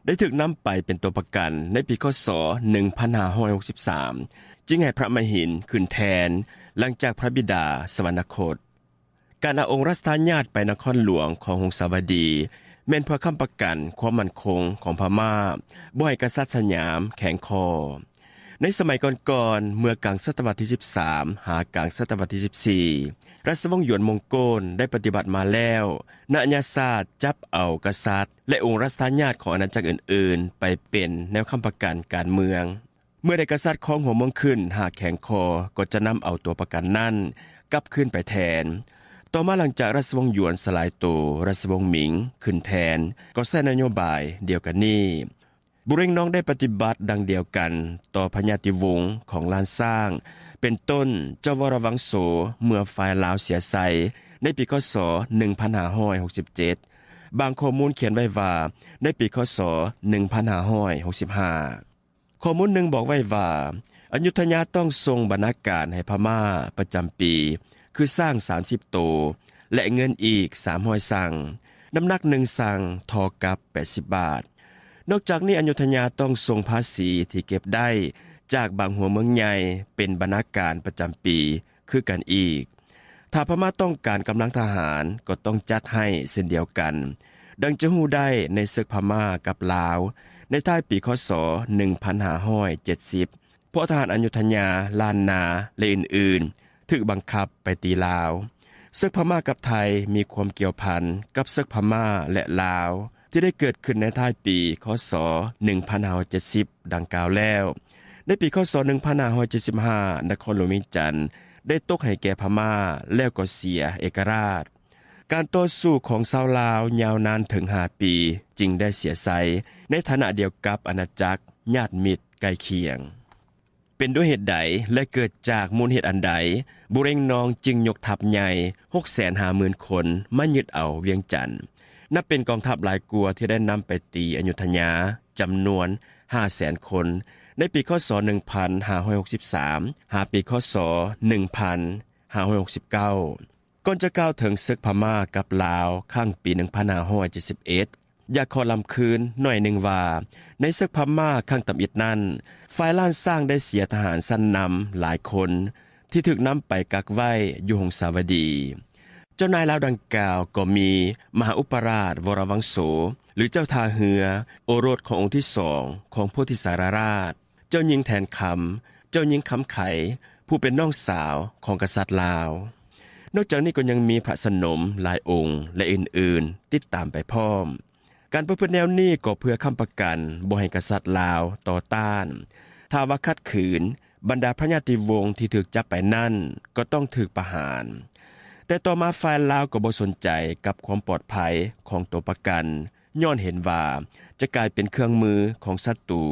ໄດ້ຖືກນຳໄປເປັນຕົວປະກັນໃນປີ ຄ.ສ. ໜຶ່ງພັນຫ້າຮ້ອຍຫົກສິບສາມ ຈຶ່ງໃຫ້ພະມະຫິນຂຶ້ນແທນ ຫຼັງຈາກພະບິດາສະຫວັນນະຄົດ. ການເອົາອົງລັດຊະທາຍາດໄປນະຄອນຫຼວງຂອງຫົງສາວະດີ ແມ່ນເພື່ອຄ້ຳປະກັນຄວາມໝັ້ນຄົງຂອງພະມ້າ ບໍ່ໃຫ້ກະສັດສະຫຍາມແຂງຄໍ. ໃນສະໄໝກ່ອນໆ ເມື່ອກາງສະຕະວັດທີສິບສາມ ຫາກາງສະຕະວັດທີສິບສີ່ ລາຊະວົງຢວນມົງໂກນໄດ້ປະຕິບັດມາແລ້ວ ນະອາຍາຊາດຈັບເອົາກະສັດ ແລະ ອົງລັດຊະທາຍາດຂອງອານາຈັກອື່ນໆ ໄປເປັນແນວຄ້ຳປະກັນການເມືອງ. ເມື່ອໃດກະສັດຄອງຫົວເມືອງຂຶ້ນຫາກແຂງຄໍ ກໍຈະນຳເອົາຕົວປະກັນນັ້ນກັບຄືນໄປແທນ. ຕໍ່ມາຫຼັງຈາກລາຊະວົງຢວນສະຫຼາຍໂຕ, ລາຊະວົງມິງຂຶ້ນແທນ ກໍໃຊ້ນະໂຍບາຍດຽວກັນນີ້. ບຸເຣງນອງໄດ້ປະຕິບັດດັ່ງດຽວກັນຕໍ່ພະຍາຕິວົງຂອງລ້ານຊ້າງ ເປັນຕົ້ນ ເຈົ້າວໍລະວັງໂສ ເມື່ອຝ່າຍລາວເສຍໄຊໃນປີ ຄ.ສ. ໜຶ່ງພັນຫ້າຮ້ອຍຫົກສິບເຈັດ. ບາງຂໍ້ມູນຂຽນໄວ້ວ່າ ໃນປີ ຄ.ສ. ໜຶ່ງພັນຫ້າຮ້ອຍຫົກສິບຫ້າ. ຂໍ້ມູນໜຶ່ງບອກໄວ້ວ່າ ອະຍຸດທະຍາຕ້ອງສົ່ງບັນນາການໃຫ້ພະມ້າປະຈຳປີ ຄືຊ້າງສາມສິບໂຕ ແລະ ເງິນອີກສາມຮ້ອຍຊັງ, ນ້ຳໜັກໜຶ່ງຊັງເທົ່າກັບແປດສິບບາດ. ນອກຈາກນີ້ ອະຍຸດທະຍາຕ້ອງສົ່ງພາສີທີ່ເກັບໄດ້ຈາກບາງຫົວເມືອງໃຫຍ່ເປັນບັນນາການປະຈຳປີ ຄືກັນອີກ. ຖ້າພະມ້າຕ້ອງການກຳລັງທະຫານ ກໍຕ້ອງຈັດໃຫ້ເຊັ່ນດຽວກັນ, ດັ່ງຈະຮູ້ໄດ້ໃນເສິກພະມ້າກັບລາວໃນທ້າຍປີ ຄ.ສ. ໜຶ່ງພັນຫ້າຮ້ອຍເຈັດສິບ ເພາະທະຫານອະຍຸດທະຍາ, ລ້ານນາ ແລະ ອື່ນໆ ຖືກບັງຄັບໄປຕີລາວ. ເສິກພະມ້າກັບໄທມີຄວາມກ່ຽວພັນກັບເສິກພະມ້າ ແລະ ລາວ ທີ່ໄດ້ເກີດຂຶ້ນໃນທ້າຍປີ ຄ.ສ. ໜຶ່ງພັນຫ້າຮ້ອຍເຈັດສິບ ດັ່ງກ່າວແລ້ວ. ໃນປີ ຄ.ສ. ໜຶ່ງພັນຫ້າຮ້ອຍເຈັດສິບຫ້າ ນະຄອນຫຼວງວຽງຈັນໄດ້ຕົກໃຫ້ແກ່ພະມ້າ ແລ້ວກໍເສຍເອກະລາດ. ການຕໍ່ສູ້ຂອງຊາວລາວຍາວນານເຖິງຫ້າປີ ຈຶ່ງໄດ້ເສຍໄຊ ໃນຖານະດຽວກັບອານາຈັກຍາດມິດໃກ້ຄຽງ. ເປັນດ້ວຍເຫດໃດ ແລະ ເກີດຈາກມູນເຫດອັນໃດ ບຸເຣງນອງຈຶ່ງຍົກທັບໃຫຍ່ຫົກແສນຫ້າໝື່ນຄົນມາຍຶດເອົາວຽງຈັນ, ນັບເປັນກອງທັບຫຼາຍກວ່າທີ່ໄດ້ນຳໄປຕີອະຍຸດທະຍາ ຈຳນວນຫ້າແສນຄົນ ໃນປີ ຄ.ສ. ໜຶ່ງພັນຫ້າຮ້ອຍຫົກສິບສາມ ຫາປີ ຄ.ສ. ໜຶ່ງພັນຫ້າຮ້ອຍຫົກສິບເກົ້າ. ກ່ອນຈະກ່າວເຖິງເສິກພະມ້າກັບລາວຄັ້ງປີໜຶ່ງພັນຫ້າຮ້ອຍເຈັດສິບເອັດ ຢາກຂໍລຳຄືນໜ້ອຍໜຶ່ງວ່າ ໃນເສິກພະມ້າຄັ້ງທຳອິດນັ້ນ ຝ່າຍລ້ານຊ້າງໄດ້ເສຍທະຫານຊັ້ນນຳຫຼາຍຄົນ ທີ່ຖືກນຳໄປກັກໄວ້ຢູ່ຫົງສາວະດີ. ເຈົ້ານາຍລາວດັ່ງກ່າວກໍມີ ມະຫາອຸປະລາດ ວໍລະວັງໂສ ຫຼື ເຈົ້າທ່າເຮືອ, ໂອລົດຂອງອົງທີສອງຂອງໂພທິສາລາລາດ, ເຈົ້າຍິງແທນຄຳ, ເຈົ້າຍິງຄຳໄຂ ຜູ້ເປັນນ້ອງສາວຂອງກະສັດລາວ. ນອກຈາກນີ້ກໍຍັງມີພະສະໜົມຫຼາຍອົງ ແລະ ອື່ນໆ ຕິດຕາມໄປພ້ອມ. ການປະພຶດແນວນີ້ກໍເພື່ອຄ້ຳປະກັນບໍ່ໃຫ້ກະສັດລາວຕໍ່ຕ້ານ. ຖ້າວ່າຂັດຂືນ, ບັນດາພະຍາຕິວົງທີ່ຖືກຈັບໄປນັ້ນກໍຕ້ອງຖືກປະຫານ. ແຕ່ຕໍ່ມາຝ່າຍລາວກໍບໍ່ສົນໃຈກັບຄວາມປອດໄພຂອງຕົວປະກັນ, ຍ້ອນເຫັນວ່າຈະກາຍເປັນເຄື່ອງມືຂອງສັດຕູ,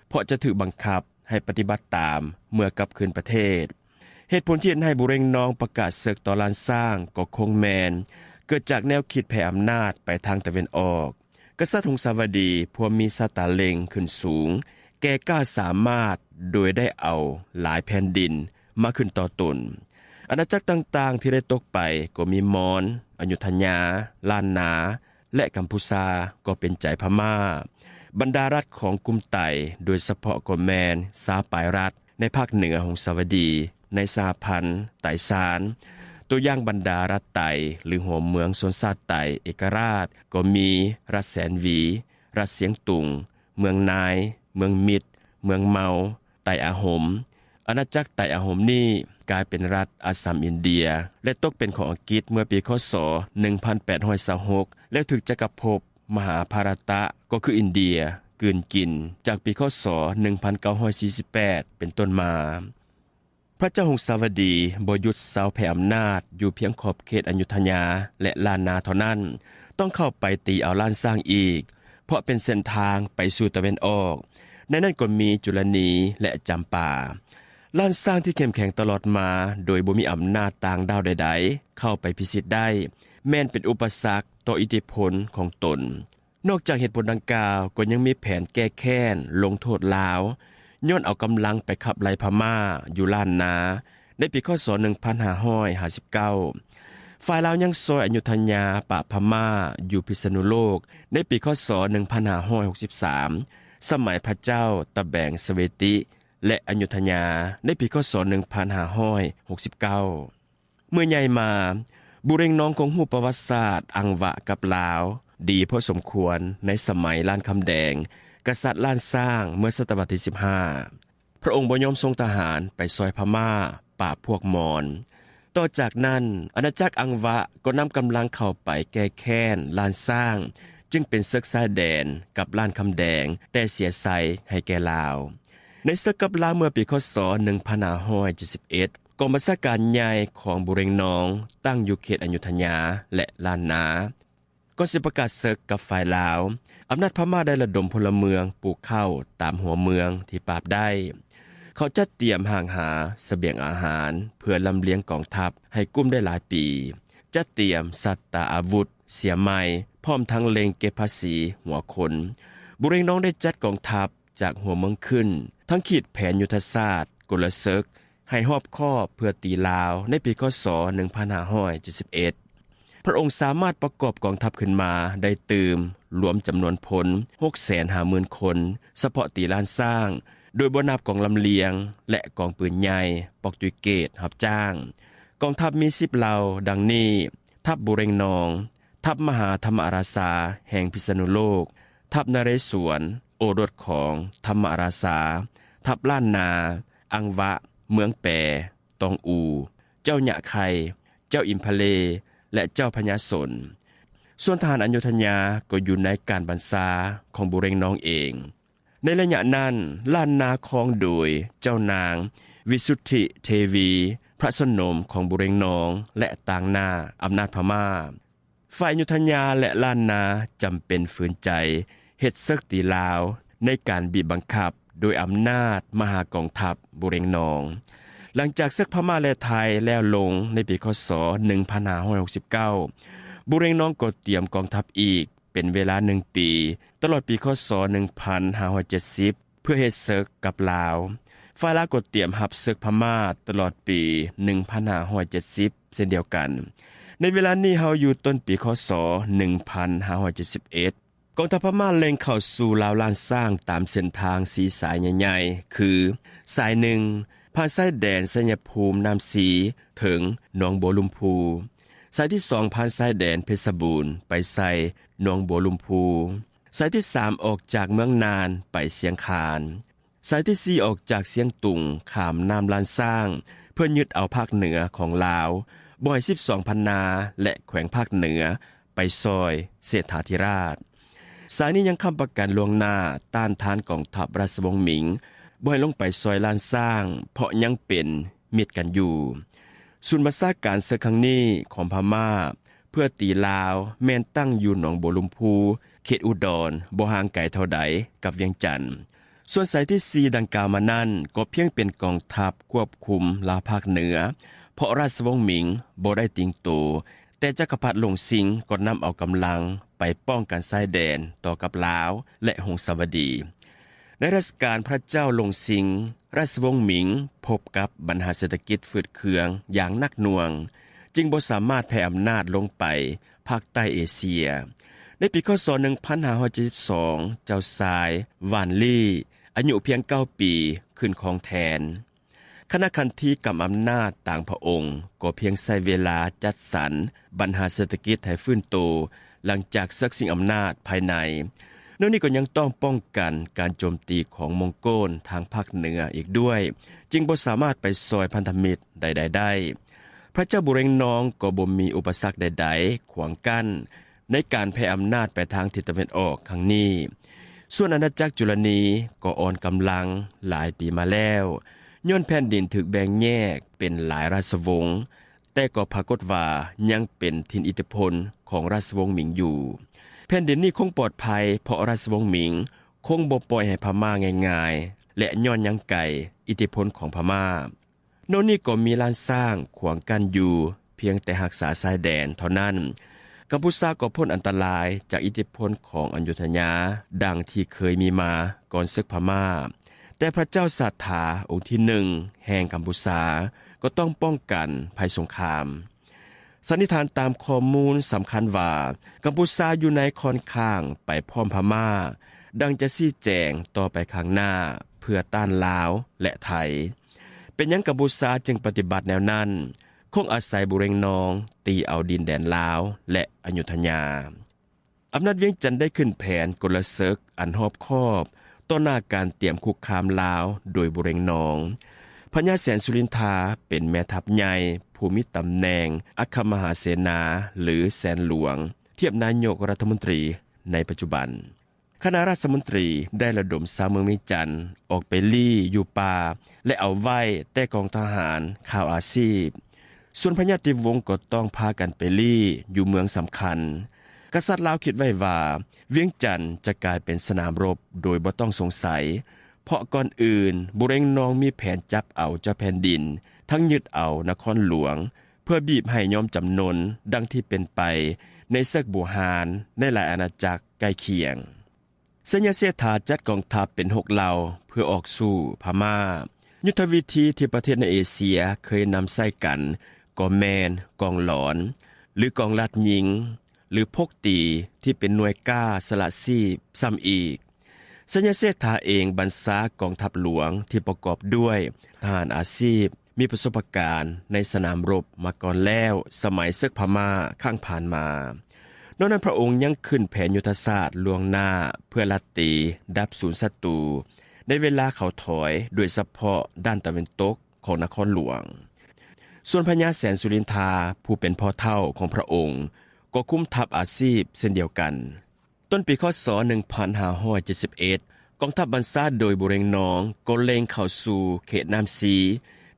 ເພາະຈະຖືກບັງຄັບໃຫ້ປະຕິບັດຕາມເມື່ອກັບຄືນປະເທດ. ເຫດຜົນທີ່ເຮັດໃຫ້ບູເຣງນອງປະກາດເສິກຕໍ່ລ້ານຊ້າງກໍຄົງແມ່ນເກີດຈາກແນວຄິດແຜ່ອຳນາດໄປທາງຕາເວັນອອກ. ກະສັດຫົງສາວະດີພວມມີຊາດຕາເລັງຂຶ້ນສູງ, ແກ່ກ້າສາມາດໂດຍໄດ້ເອົາຫຼາຍແຜ່ນດິນມາຂຶ້ນຕໍ່ຕົນ. ອານາຈັກຕ່າງໆທີ່ໄດ້ຕົກໄປກໍມີມອນ, ອະຍຸດທະຍາ, ລ້ານນາ ແລະ ກຳພູຊາກໍເປັນໃຈພະມ້າ. ບັນດາລັດຂອງກຸ່ມໄຕ, ໂດຍສະເພາະກໍແມ່ນຊາວປາຍລັດໃນພາກເໜືອຫົງສາວະດີ, ໃນສະຫະພັນໄຕຊານ, ຕົວຢ່າງບັນດາລັດໄຕ ຫຼື ຫົວເມືອງຊົນຊາດໄຕເອກະລາດ ກໍມີລັດແສນຫວີ, ລັດຊຽງຕຸງ, ເມືອງນາຍ, ເມືອງມິດ, ເມືອງເມົາ, ໄຕອາຫົມ. ອານາຈັກໄຕອາຫົມນີ້ກາຍເປັນລັດອາສາມອິນເດຍ ແລະ ຕົກເປັນຂອງອັງກິດເມື່ອປີ ຄ.ສ. ໜຶ່ງພັນແປດຮ້ອຍຊາວຫົກ ແລ້ວຖືກຈັກກະພົບມະຫາພາລະຕະ ກໍຄືອິນເດຍ ກືນກິນ ຈາກປີ ຄ.ສ. ໜຶ່ງພັນເກົ້າຮ້ອຍສີ່ສິບແປດ ເປັນຕົ້ນມາ. ພະເຈົ້າຫົງສາວະດີບໍ່ຢຸດເຊົາແຜ່ອຳນາດຢູ່ພຽງຂອບເຂດອະຍຸດທະຍາ ແລະ ລ້ານນາເທົ່ານັ້ນ, ຕ້ອງເຂົ້າໄປຕີເອົາລ້ານຊ້າງອີກ, ເພາະເປັນເສັ້ນທາງໄປສູ່ຕາເວັນອອກ, ໃນນັ້ນກໍມີຈຸລະນີ ແລະ ຈຳປາ. ລ້ານຊ້າງທີ່ເຂັ້ມແຂງຕະຫຼອດມາໂດຍບໍ່ມີອຳນາດຕ່າງດ້າວໃດໆເຂົ້າໄປພິຊິດໄດ້, ແມ່ນເປັນອຸປະສັກຕໍ່ອິດທິພົນຂອງຕົນ. ນອກຈາກເຫດຜົນດັ່ງກ່າວ, ກໍຍັງມີແຜນແກ້ແຄ້ນລົງໂທດລາວ, ຍ້ອນເອົາກຳລັງໄປຂັບໄລ່ພະມ້າຢູ່ລ້ານນາ ໃນປີ ຄ.ສ. ໜຶ່ງພັນຫ້າຮ້ອຍຫ້າສິບເກົ້າ. ຝ່າຍລາວຍັງຊ່ອຍອະຍຸດທະຍາປາບພະມ້າຢູ່ພິສະນຸໂລກ ໃນປີ ຄ.ສ. ໜຶ່ງພັນຫ້າຮ້ອຍຫົກສິບສາມ ສະໄໝພະເຈົ້າຕະແບງສະເວຕິ ແລະ ອະຍຸດທະຍາ ໃນປີ ຄ.ສ. ໜຶ່ງພັນຫ້າຮ້ອຍຫົກສິບເກົ້າ. ເມື່ອໃຫຍ່ມາ, ບູເຣງນອງຄົງຮູ້ປະຫວັດສາດອັງວະກັບລາວດີພໍສົມຄວນໃນສະໄໝລ້ານຄຳແດງ, ກະສັດລ້ານຊ້າງເມື່ອສະຕະວັດທີສິບຫ້າ. ພະອົງບໍ່ຍອມສົ່ງທະຫານໄປຊ່ອຍພະມ້າປາບພວກມອນ. ຕໍ່ຈາກນັ້ນ, ອານາຈັກອັງວະກໍນຳກຳລັງເຂົ້າໄປແກ້ແຄ້ນລ້ານຊ້າງ, ຈຶ່ງເປັນເສິກຊາຍແດນກັບລ້ານຄຳແດງ, ແຕ່ເສຍໄຊໃຫ້ແກ່ລາວ. ໃນເສິກກັບລາວເມື່ອປີ ຄ.ສ. ໜຶ່ງພັນຫ້າຮ້ອຍເຈັດສິບເອັດ ກອງບັນຊາການໃຫຍ່ຂອງບູເຣງນອງຕັ້ງຢູ່ເຂດອະຍຸດທະຍາ ແລະ ລ້ານນາ. ກ່ອນຊິປະກາດເສິກກັບຝ່າຍລາວ, ອຳນາດພະມ້າໄດ້ລະດົມພົນລະເມືອງປູກເຂົ້າຕາມຫົວເມືອງທີ່ປາບໄດ້. ເຂົາຈັດຕຽມຫ້າງຫາສະບຽງອາຫານເພື່ອລຳລຽງກອງທັບໃຫ້ກຸ້ມໄດ້ຫຼາຍປີ, ຈັດຕຽມສັດຕາອາວຸດ, ເສຍໄມ້, ພ້ອມທັງເລັງເກັບພາສີຫົວຄົນ. ບູເຣງນອງໄດ້ຈັດກອງທັບ ຈາກຫົວເມືອງຂຶ້ນ, ທັງຂີດແຜນຍຸດທະສາດ, ກົນລະເສິກ ໃຫ້ຮອບຄອບເພື່ອຕີລາວໃນປີ ຄ.ສ. ໜຶ່ງພັນຫ້າຮ້ອຍເຈັດສິບເອັດ. ພະອົງສາມາດປະກອບກອງທັບຂຶ້ນມາໄດ້ຕື່ມ, ລວມຈຳນວນພົນຫົກແສນຫ້າໝື່ນຄົນ, ສະເພາະຕີລ້ານຊ້າງ, ໂດຍບໍ່ນັບກອງລຳລຽງ ແລະ ກອງປືນໃຫຍ່, ປອກຕຸຍເກດ, ຮັບຈ້າງ. ກອງທັບມີສິບເຫຼົ່າ ດັ່ງນີ້: ທັບບູເຣງນອງ, ທັບມະຫາທຳມະອາລາຊາແຫ່ງພິສະນຸໂລກ, ທັບນະເຣສວນ, ໂອລົດຂອງທຳມະອາລາຊາ, ທັບລ້ານນາ, ອັງວະ, ເມືອງແປ, ຕອງອູ, ເຈົ້າຍະໄຄ, ເຈົ້າອິມພະເລ ແລະ ເຈົ້າພະຍາສົນ. ສ່ວນທະຫານອະຍຸດທະຍາກໍຢູ່ໃນການບັນຊາຂອງບູເຣງນອງເອງ. ໃນໄລຍະນັ້ນ, ລ້ານນາຄອງໂດຍເຈົ້ານາງວິສຸດທິເທວີ, ພະສົນນົມຂອງບູເຣງນອງ ແລະ ຕາງໜ້າອຳນາດພະມ້າ. ຝ່າຍອະຍຸດທະຍາ ແລະ ລ້ານນາຈຳເປັນຝືນໃຈເຮັດເສິກຕີລາວ ໃນການບີບບັງຄັບໂດຍອຳນາດມະຫາກອງທັບບູເຣງນອງ. ຫຼັງຈາກເສິກພະມ້າ ແລະ ໄທແລ້ວລົງໃນປີ ຄ.ສ. ໜຶ່ງພັນຫ້າຮ້ອຍຫົກສິບເກົ້າ, ບູເຣງນອງກໍຕຽມກອງທັບອີກເປັນເວລາໜຶ່ງປີ, ຕະຫຼອດປີ ຄ.ສ. ໜຶ່ງພັນຫ້າຮ້ອຍເຈັດສິບ ເພື່ອເຮັດເສິກກັບລາວ. ຝ່າຍລາວກໍຕຽມຮັບເສິກພະມ້າຕະຫຼອດປີໜຶ່ງພັນຫ້າຮ້ອຍເຈັດສິບເຊັ່ນດຽວກັນ. ໃນເວລານີ້ເຮົາຢູ່ຕົ້ນປີ ຄ.ສ. ໜຶ່ງພັນຫ້າຮ້ອຍເຈັດສິບເອັດ. ກອງທັບພະມ້າເລັ່ງເຂົ້າສູ່ລາວລ້ານຊ້າງຕາມເສັ້ນທາງສີ່ສາຍໃຫຍ່ໆ ຄື ສາຍໜຶ່ງ ຜ່ານຊາຍແດນໄຊຍະພູມນ້ຳຊີ ເຖິງໜອງບົວລົມພູ, ສາຍທີສອງ ຜ່ານຊາຍແດນເພັດຊະບູນ ໄປໃສ່ໜອງບົວລົມພູ, ສາຍທີສາມ ອອກຈາກເມືອງນານໄປຊຽງຄານ, ສາຍທີສີ່ ອອກຈາກຊຽງຕຸງ ຂ້າມນ້ຳລ້ານຊ້າງ ເພື່ອຍຶດເອົາພາກເໜືອຂອງລາວ, ບໍ່ໃຫ້ສິບສອງພັນນາ ແລະ ແຂວງພາກເໜືອ ໄປຊ່ອຍເສດຖາທິລາດ. ສາຍນີ້ຍັງຄ້ຳປະກັນລ່ວງໜ້າຕ້ານທານກອງທັບລາຊະວົງມິງ ບໍ່ໃຫ້ລົງໄປຊ່ອຍລ້ານຊ້າງ ເພາະຍັງເປັນມິດກັນຢູ່. ສູນບັນຊາການເສິກຄັ້ງນີ້ຂອງພະມ້າ ເພື່ອຕີລາວ ແມ່ນຕັ້ງຢູ່ໜອງບົວລົມພູ ເຂດອຸດອນ ບໍ່ຫ່າງໄກເທົ່າໃດກັບວຽງຈັນ. ສ່ວນສາຍທີສີ່ດັ່ງກ່າວມານັ້ນ ກໍພຽງເປັນກອງທັບຄວບຄຸມລາວພາກເໜືອ ເພາະລາຊະວົງມິງບໍ່ໄດ້ຕີງໂຕ, ແຕ່ຈັກກະພັດຫຼົງຊິງກໍນຳເອົາກຳລັງໄປປ້ອງກັນຊາຍແດນຕໍ່ກັບລາວ ແລະ ຫົງສາວະດີ. ໃນລັດຊະການພະເຈົ້າຫຼົງຊິງ, ລາຊະວົງມິງພົບກັບບັນຫາເສດຖະກິດຝືດເຄືອງຢ່າງໜັກໜ່ວງ, ຈຶ່ງບໍ່ສາມາດແຜ່ອຳນາດລົງໄປພາກໃຕ້ເອເຊຍ. ໃນປີ ຄ.ສ. ໜຶ່ງພັນຫ້າຮ້ອຍເຈັດສິບສອງ ເຈົ້າຊາຍ ຫວານລີ ອາຍຸພຽງເກົ້າປີ ຂຶ້ນຄອງແທນ. ຄະນະຂັນທີກຳອຳນາດຕາງພະອົງ ກໍພຽງໃຊ້ເວລາຈັດສັນບັນຫາເສດຖະກິດໃຫ້ຟື້ນໂຕ ຫຼັງຈາກເສິກຊິງອຳນາດພາຍໃນ. ແນວນີ້ກໍຍັງຕ້ອງປ້ອງກັນການໂຈມຕີຂອງມົງໂກນທາງພາກເໜືອອີກດ້ວຍ, ຈຶ່ງບໍ່ສາມາດໄປຊ່ອຍພັນທະມິດໃດໆໄດ້. ພະເຈົ້າບູເລັງນອງກໍບໍ່ມີອຸປະສັກໃດໆຂວາງກັ້ນ ໃນການແຜ່ອຳນາດໄປທາງທິດຕາເວັນອອກຄັ້ງນີ້. ສ່ວນອານາຈັກຈຸລະນີກໍອ່ອນກຳລັງຫຼາຍປີມາແລ້ວ, ຍ້ອນແຜ່ນດິນຖືກແບ່ງແຍກເປັນຫຼາຍລາຊະວົງ, ແຕ່ກໍປາກົດວ່າຍັງເປັນຖິ່ນອິດທິພົນຂອງລາຊະວົງມິງຢູ່. ແຜ່ນດິນນີ້ຄົງປອດໄພ ເພາະລາຊະວົງມິງຄົງບໍ່ປ່ອຍໃຫ້ພະມ້າງ່າຍໆ ແລະ ຍ້ອນຍັງໄກອິດທິພົນຂອງພະມ້າ. ນອກນີ້ກໍມີລ້ານຊ້າງຂວາງກັ້ນຢູ່ ພຽງແຕ່ຮັກສາຊາຍແດນເທົ່ານັ້ນ. ກຳປູຊາກໍພົ້ນອັນຕະລາຍຈາກອິດທິພົນຂອງອະຍຸດທະຍາ ດັ່ງທີ່ເຄີຍມີມາກ່ອນເສິກພະມ້າ, ແຕ່ພະເຈົ້າສາດຖາອົງທີໜຶ່ງແຫ່ງກຳປູຊາກໍຕ້ອງປ້ອງກັນໄພສົງຄາມ. ສັນນິຖານຕາມຂໍ້ມູນສຳຄັນວ່າ ກຳປູຊາຢູ່ໃນຂ້ອນຂ້າງໄປພ້ອມພະມ້າ ດັ່ງຈະຊີ້ແຈງຕໍ່ໄປຂ້າງໜ້າ ເພື່ອຕ້ານລາວ ແລະ ໄທ. ເປັນຫຍັງກຳປູຊາຈຶ່ງປະຕິບັດແນວນັ້ນ? ຄົງອາໄສບູເລັງນອງຕີເອົາດິນແດນລາວ ແລະ ອະຍຸດທະຍາ. ອຳນາດວຽງຈັນໄດ້ຂຶ້ນແຜນກົນລະເສິກອັນຮອບຄອບ ຕໍ່ໜ້າການຕຽມຄຸກຄາມລາວໂດຍບູເລັງນອງ. ພະຍາແສນສຸລິນທາເປັນແມ່ທັບໃຫຍ່ ຜູ້ມີຕຳແໜ່ງອັກຄະມະຫາເສນາ ຫຼື ແສນຫຼວງ ທຽບນາຍົກລັດຖະມົນຕີໃນປັດຈຸບັນ. ຄະນະລັດຖະມົນຕີໄດ້ລະດົມຊາວເມືອງວຽງຈັນອອກໄປລີ້ຢູ່ປ່າ ແລະ ເອົາໄວ້ແຕ່ກອງທະຫານຂ່າວອາຊີບ. ສ່ວນພະຍາຕິວົງກໍຕ້ອງພາກັນໄປລີ້ຢູ່ເມືອງສຳຄັນ. ກະສັດລາວຄິດໄວ້ວ່າ ວຽງຈັນຈະກາຍເປັນສະໜາມລົບໂດຍບໍ່ຕ້ອງສົງໄສ, ເພາະກ່ອນອື່ນ ບູເລັງນອງມີແຜນຈັບເອົາເຈົ້າແຜ່ນດິນ, ທັງຍຶດເອົານະຄອນຫຼວງ ເພື່ອບີບໃຫ້ຍອມຈຳນົນ ດັ່ງທີ່ເປັນໄປໃນເສິກບູຮານໃນຫຼາຍອານາຈັກໃກ້ຄຽງ. ໄຊຍະເຊດຖາຈັດກອງທັບເປັນຫົກເຫຼົ່າເພື່ອອອກສູ້ພະມ້າ. ຍຸດທະວິທີທີ່ປະເທດໃນເອເຊຍເຄີຍນຳໃຊ້ກັນກໍແມ່ນກອງຫຼອນ ຫຼື ກອງລາດຍິງ ຫຼື ພົກຕີທີ່ເປັນໜ່ວຍກ້າສະຫຼະຊີບຊ້ຳອີກ. ໄຊຍະເຊດຖາເອງບັນຊາກອງທັບຫຼວງທີ່ປະກອບດ້ວຍທະຫານອາຊີບ ມີປະສົບປະການໃນສະໜາມລົບມາກ່ອນແລ້ວ ສະໄໝເສິກພະມ້າຄັ້ງຜ່ານມາ. ນອກນັ້ນພະອົງຍັງຂຶ້ນແຜນຍຸດທະສາດລ່ວງໜ້າ ເພື່ອລັດຕີດັບສູນສັດຕູ ໃນເວລາເຂົາຖອຍ ໂດຍສະເພາະດ້ານຕາເວັນຕົກຂອງນະຄອນຫຼວງ. ສ່ວນພະຍາແສນສຸລິນທາ ຜູ້ເປັນພໍ່ເຖົ້າຂອງພະອົງ ກໍຄຸມທັບອາຊີບເຊັ່ນດຽວກັນ. ຕົ້ນປີ ຄ.ສ. ໜຶ່ງພັນຫ້າຮ້ອຍເຈັດສິບເອັດ ກອງທັບບັນຊາໂດຍບູເລັງນອງກໍເລັ່ງເຂົ້າສູ່ເຂດນ້ຳຊີ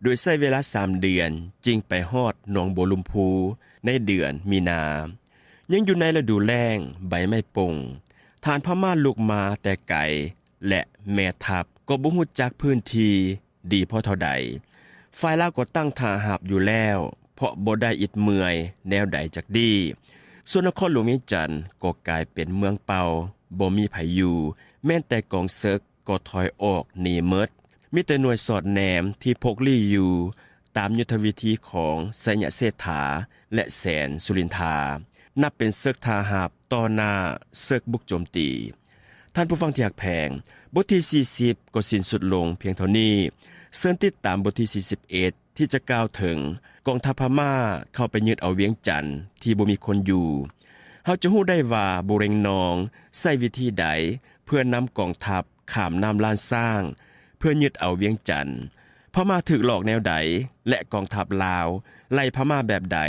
ໂດຍໃຊ້ເວລາສາມເດືອນຈຶ່ງໄປຮອດໜອງບົວລົມພູໃນເດືອນມີນາ. ຍັງຢູ່ໃນລະດູແລ້ງ ໃບໄມ້ປົ່ງ. ທະຫານພະມ້າລຸກມາແຕ່ໄກ ແລະ ແມ່ທັບກໍບໍ່ຮູ້ຈັກພື້ນທີ່ ດີພໍເທົ່າໃດ. ຝ່າຍລາວກໍຕັ້ງທ່າຮັບຢູ່ແລ້ວ ເພາະບໍ່ໄດ້ອິດເມື່ອຍແນວໃດຈັກດີ້. ສ່ວນນະຄອນຫຼວງວຽງຈັນກໍກາຍເປັນເມືອງເປົ່າ ບໍ່ມີໃຜຢູ່, ແມ່ນແຕ່ກອງເສິກກໍຖອຍອອກໜີໝົດ. ມີແຕ່ໜ່ວຍສອດແນມທີ່ພົກລີ້ຢູ່ ຕາມຍຸດທະວິທີຂອງໄຊຍະເຊດຖາ ແລະ ແສນສຸລິນທາ ນັບເປັນເສິກທ່າຮັບຕໍ່ໜ້າເສິກບຸກໂຈມຕີ. ທ່ານຜູ້ຟັງທີ່ຮັກແພງ, ບົດທີສີ່ສິບກໍສິ້ນສຸດລົງພຽງເທົ່ານີ້. ເຊີນຕິດຕາມບົດທີສີ່ສິບເອັດ ທີ່ຈະກ່າວເຖິງກອງທັບພະມ້າເຂົ້າໄປຍຶດເອົາວຽງຈັນທີ່ບໍ່ມີຄົນຢູ່. ເຮົາຈະຮູ້ໄດ້ວ່າບູເລັງນອງໃຊ້ວິທີໃດເພື່ອນຳກອງທັບ ຂ້າມນ້ຳລ້ານຊ້າງ ເພື່ອຍຶດເອົາວຽງຈັນ. ພະມ້າຖືກຫຼອກແນວໃດ ແລະ ກອງທັບລາວໄລ່ພະມ້າແບບໃດ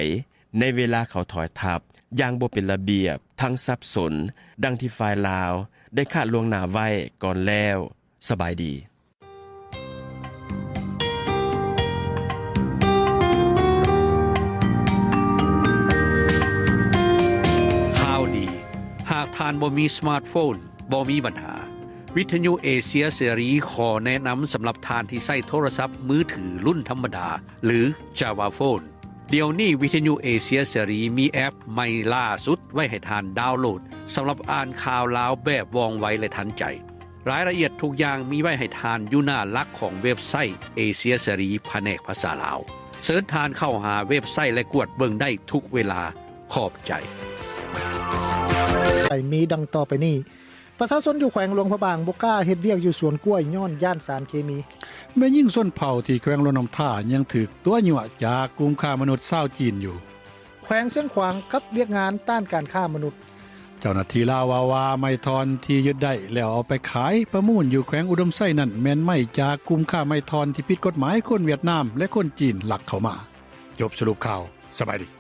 ໃນເວລາເຂົາຖອຍທັບຢ່າງບໍ່ເປັນລະບຽບ ທັງສັບສົນ ດັ່ງທີ່ຝ່າຍລາວໄດ້ຄາດລ່ວງໜ້າໄວ້ກ່ອນແລ້ວ. ສະບາຍດີ. ທ່ານບໍ່ມີສະມາດໂຟນ ບໍ່ມີບັນຫາ. ວິທະຍຸເອເຊຍເສລີຂໍແນະນຳສຳລັບທ່ານທີ່ໃຊ້ໂທລະສັບມືຖືລຸ້ນທຳມະດາ ຫຼື ຈາວາໂຟນ. ດຽວນີ້ວິທະຍຸເອເຊຍເສລີມີແອັບໃໝ່ລ່າສຸດໄວ້ໃຫ້ທ່ານດາວໂຫຼດ ສຳລັບອ່ານຂ່າວລາວແບບວ່ອງໄວ ແລະ ທັນໃຈ. ລາຍລະອຽດທຸກຢ່າງມີໄວ້ໃຫ້ທ່ານຢູ່ໜ້າຫຼັກຂອງເວັບໄຊເອເຊຍເສລີ ພະແນກພາສາລາວ. ເຊີນທ່ານເຂົ້າຫາເວັບໄຊ ແລະ ກວດເບິ່ງໄດ້ທຸກເວລາ. ຂອບໃຈ. ມີດັ່ງຕໍ່ໄປນີ້. ປະຊາຊົນຢູ່ແຂວງຫຼວງພະບາງບໍ່ກ້າເຮັດວຽກຢູ່ສວນກ້ວຍຍ້ອນຢ້ານສານເຄມີ. ແມ່ຍິງຊົນເຜົ່າທີ່ແຂວງຫຼວງນ້ຳທາຍັງຖືກຕົວະຍົວະຈາກກຸ່ມຄ້າມະນຸດຊາວຈີນຢູ່. ແຂວງຊຽງຂວາງກັບວຽກງານຕ້ານການຄ້າມະນຸດ. ເຈົ້າໜ້າທີ່ລາວເວົ້າວ່າໄມ້ທ່ອນທີ່ຍຶດໄດ້ແລ້ວເອົາໄປຂາຍປະມູນຢູ່ແຂວງອຸດົມໄຊນັ້ນແມ່ນໄມ້ຈາກກຸ່ມຄ້າໄມ້ທ່ອນທີ່ຜິດກົດໝາຍຄົນຫວຽດນາມ ແລະ ຄົນຈີນລັກເຂົ້າມາ. ຈົບສະຫຼຸບຂ່າວ. ສະບາຍດີ.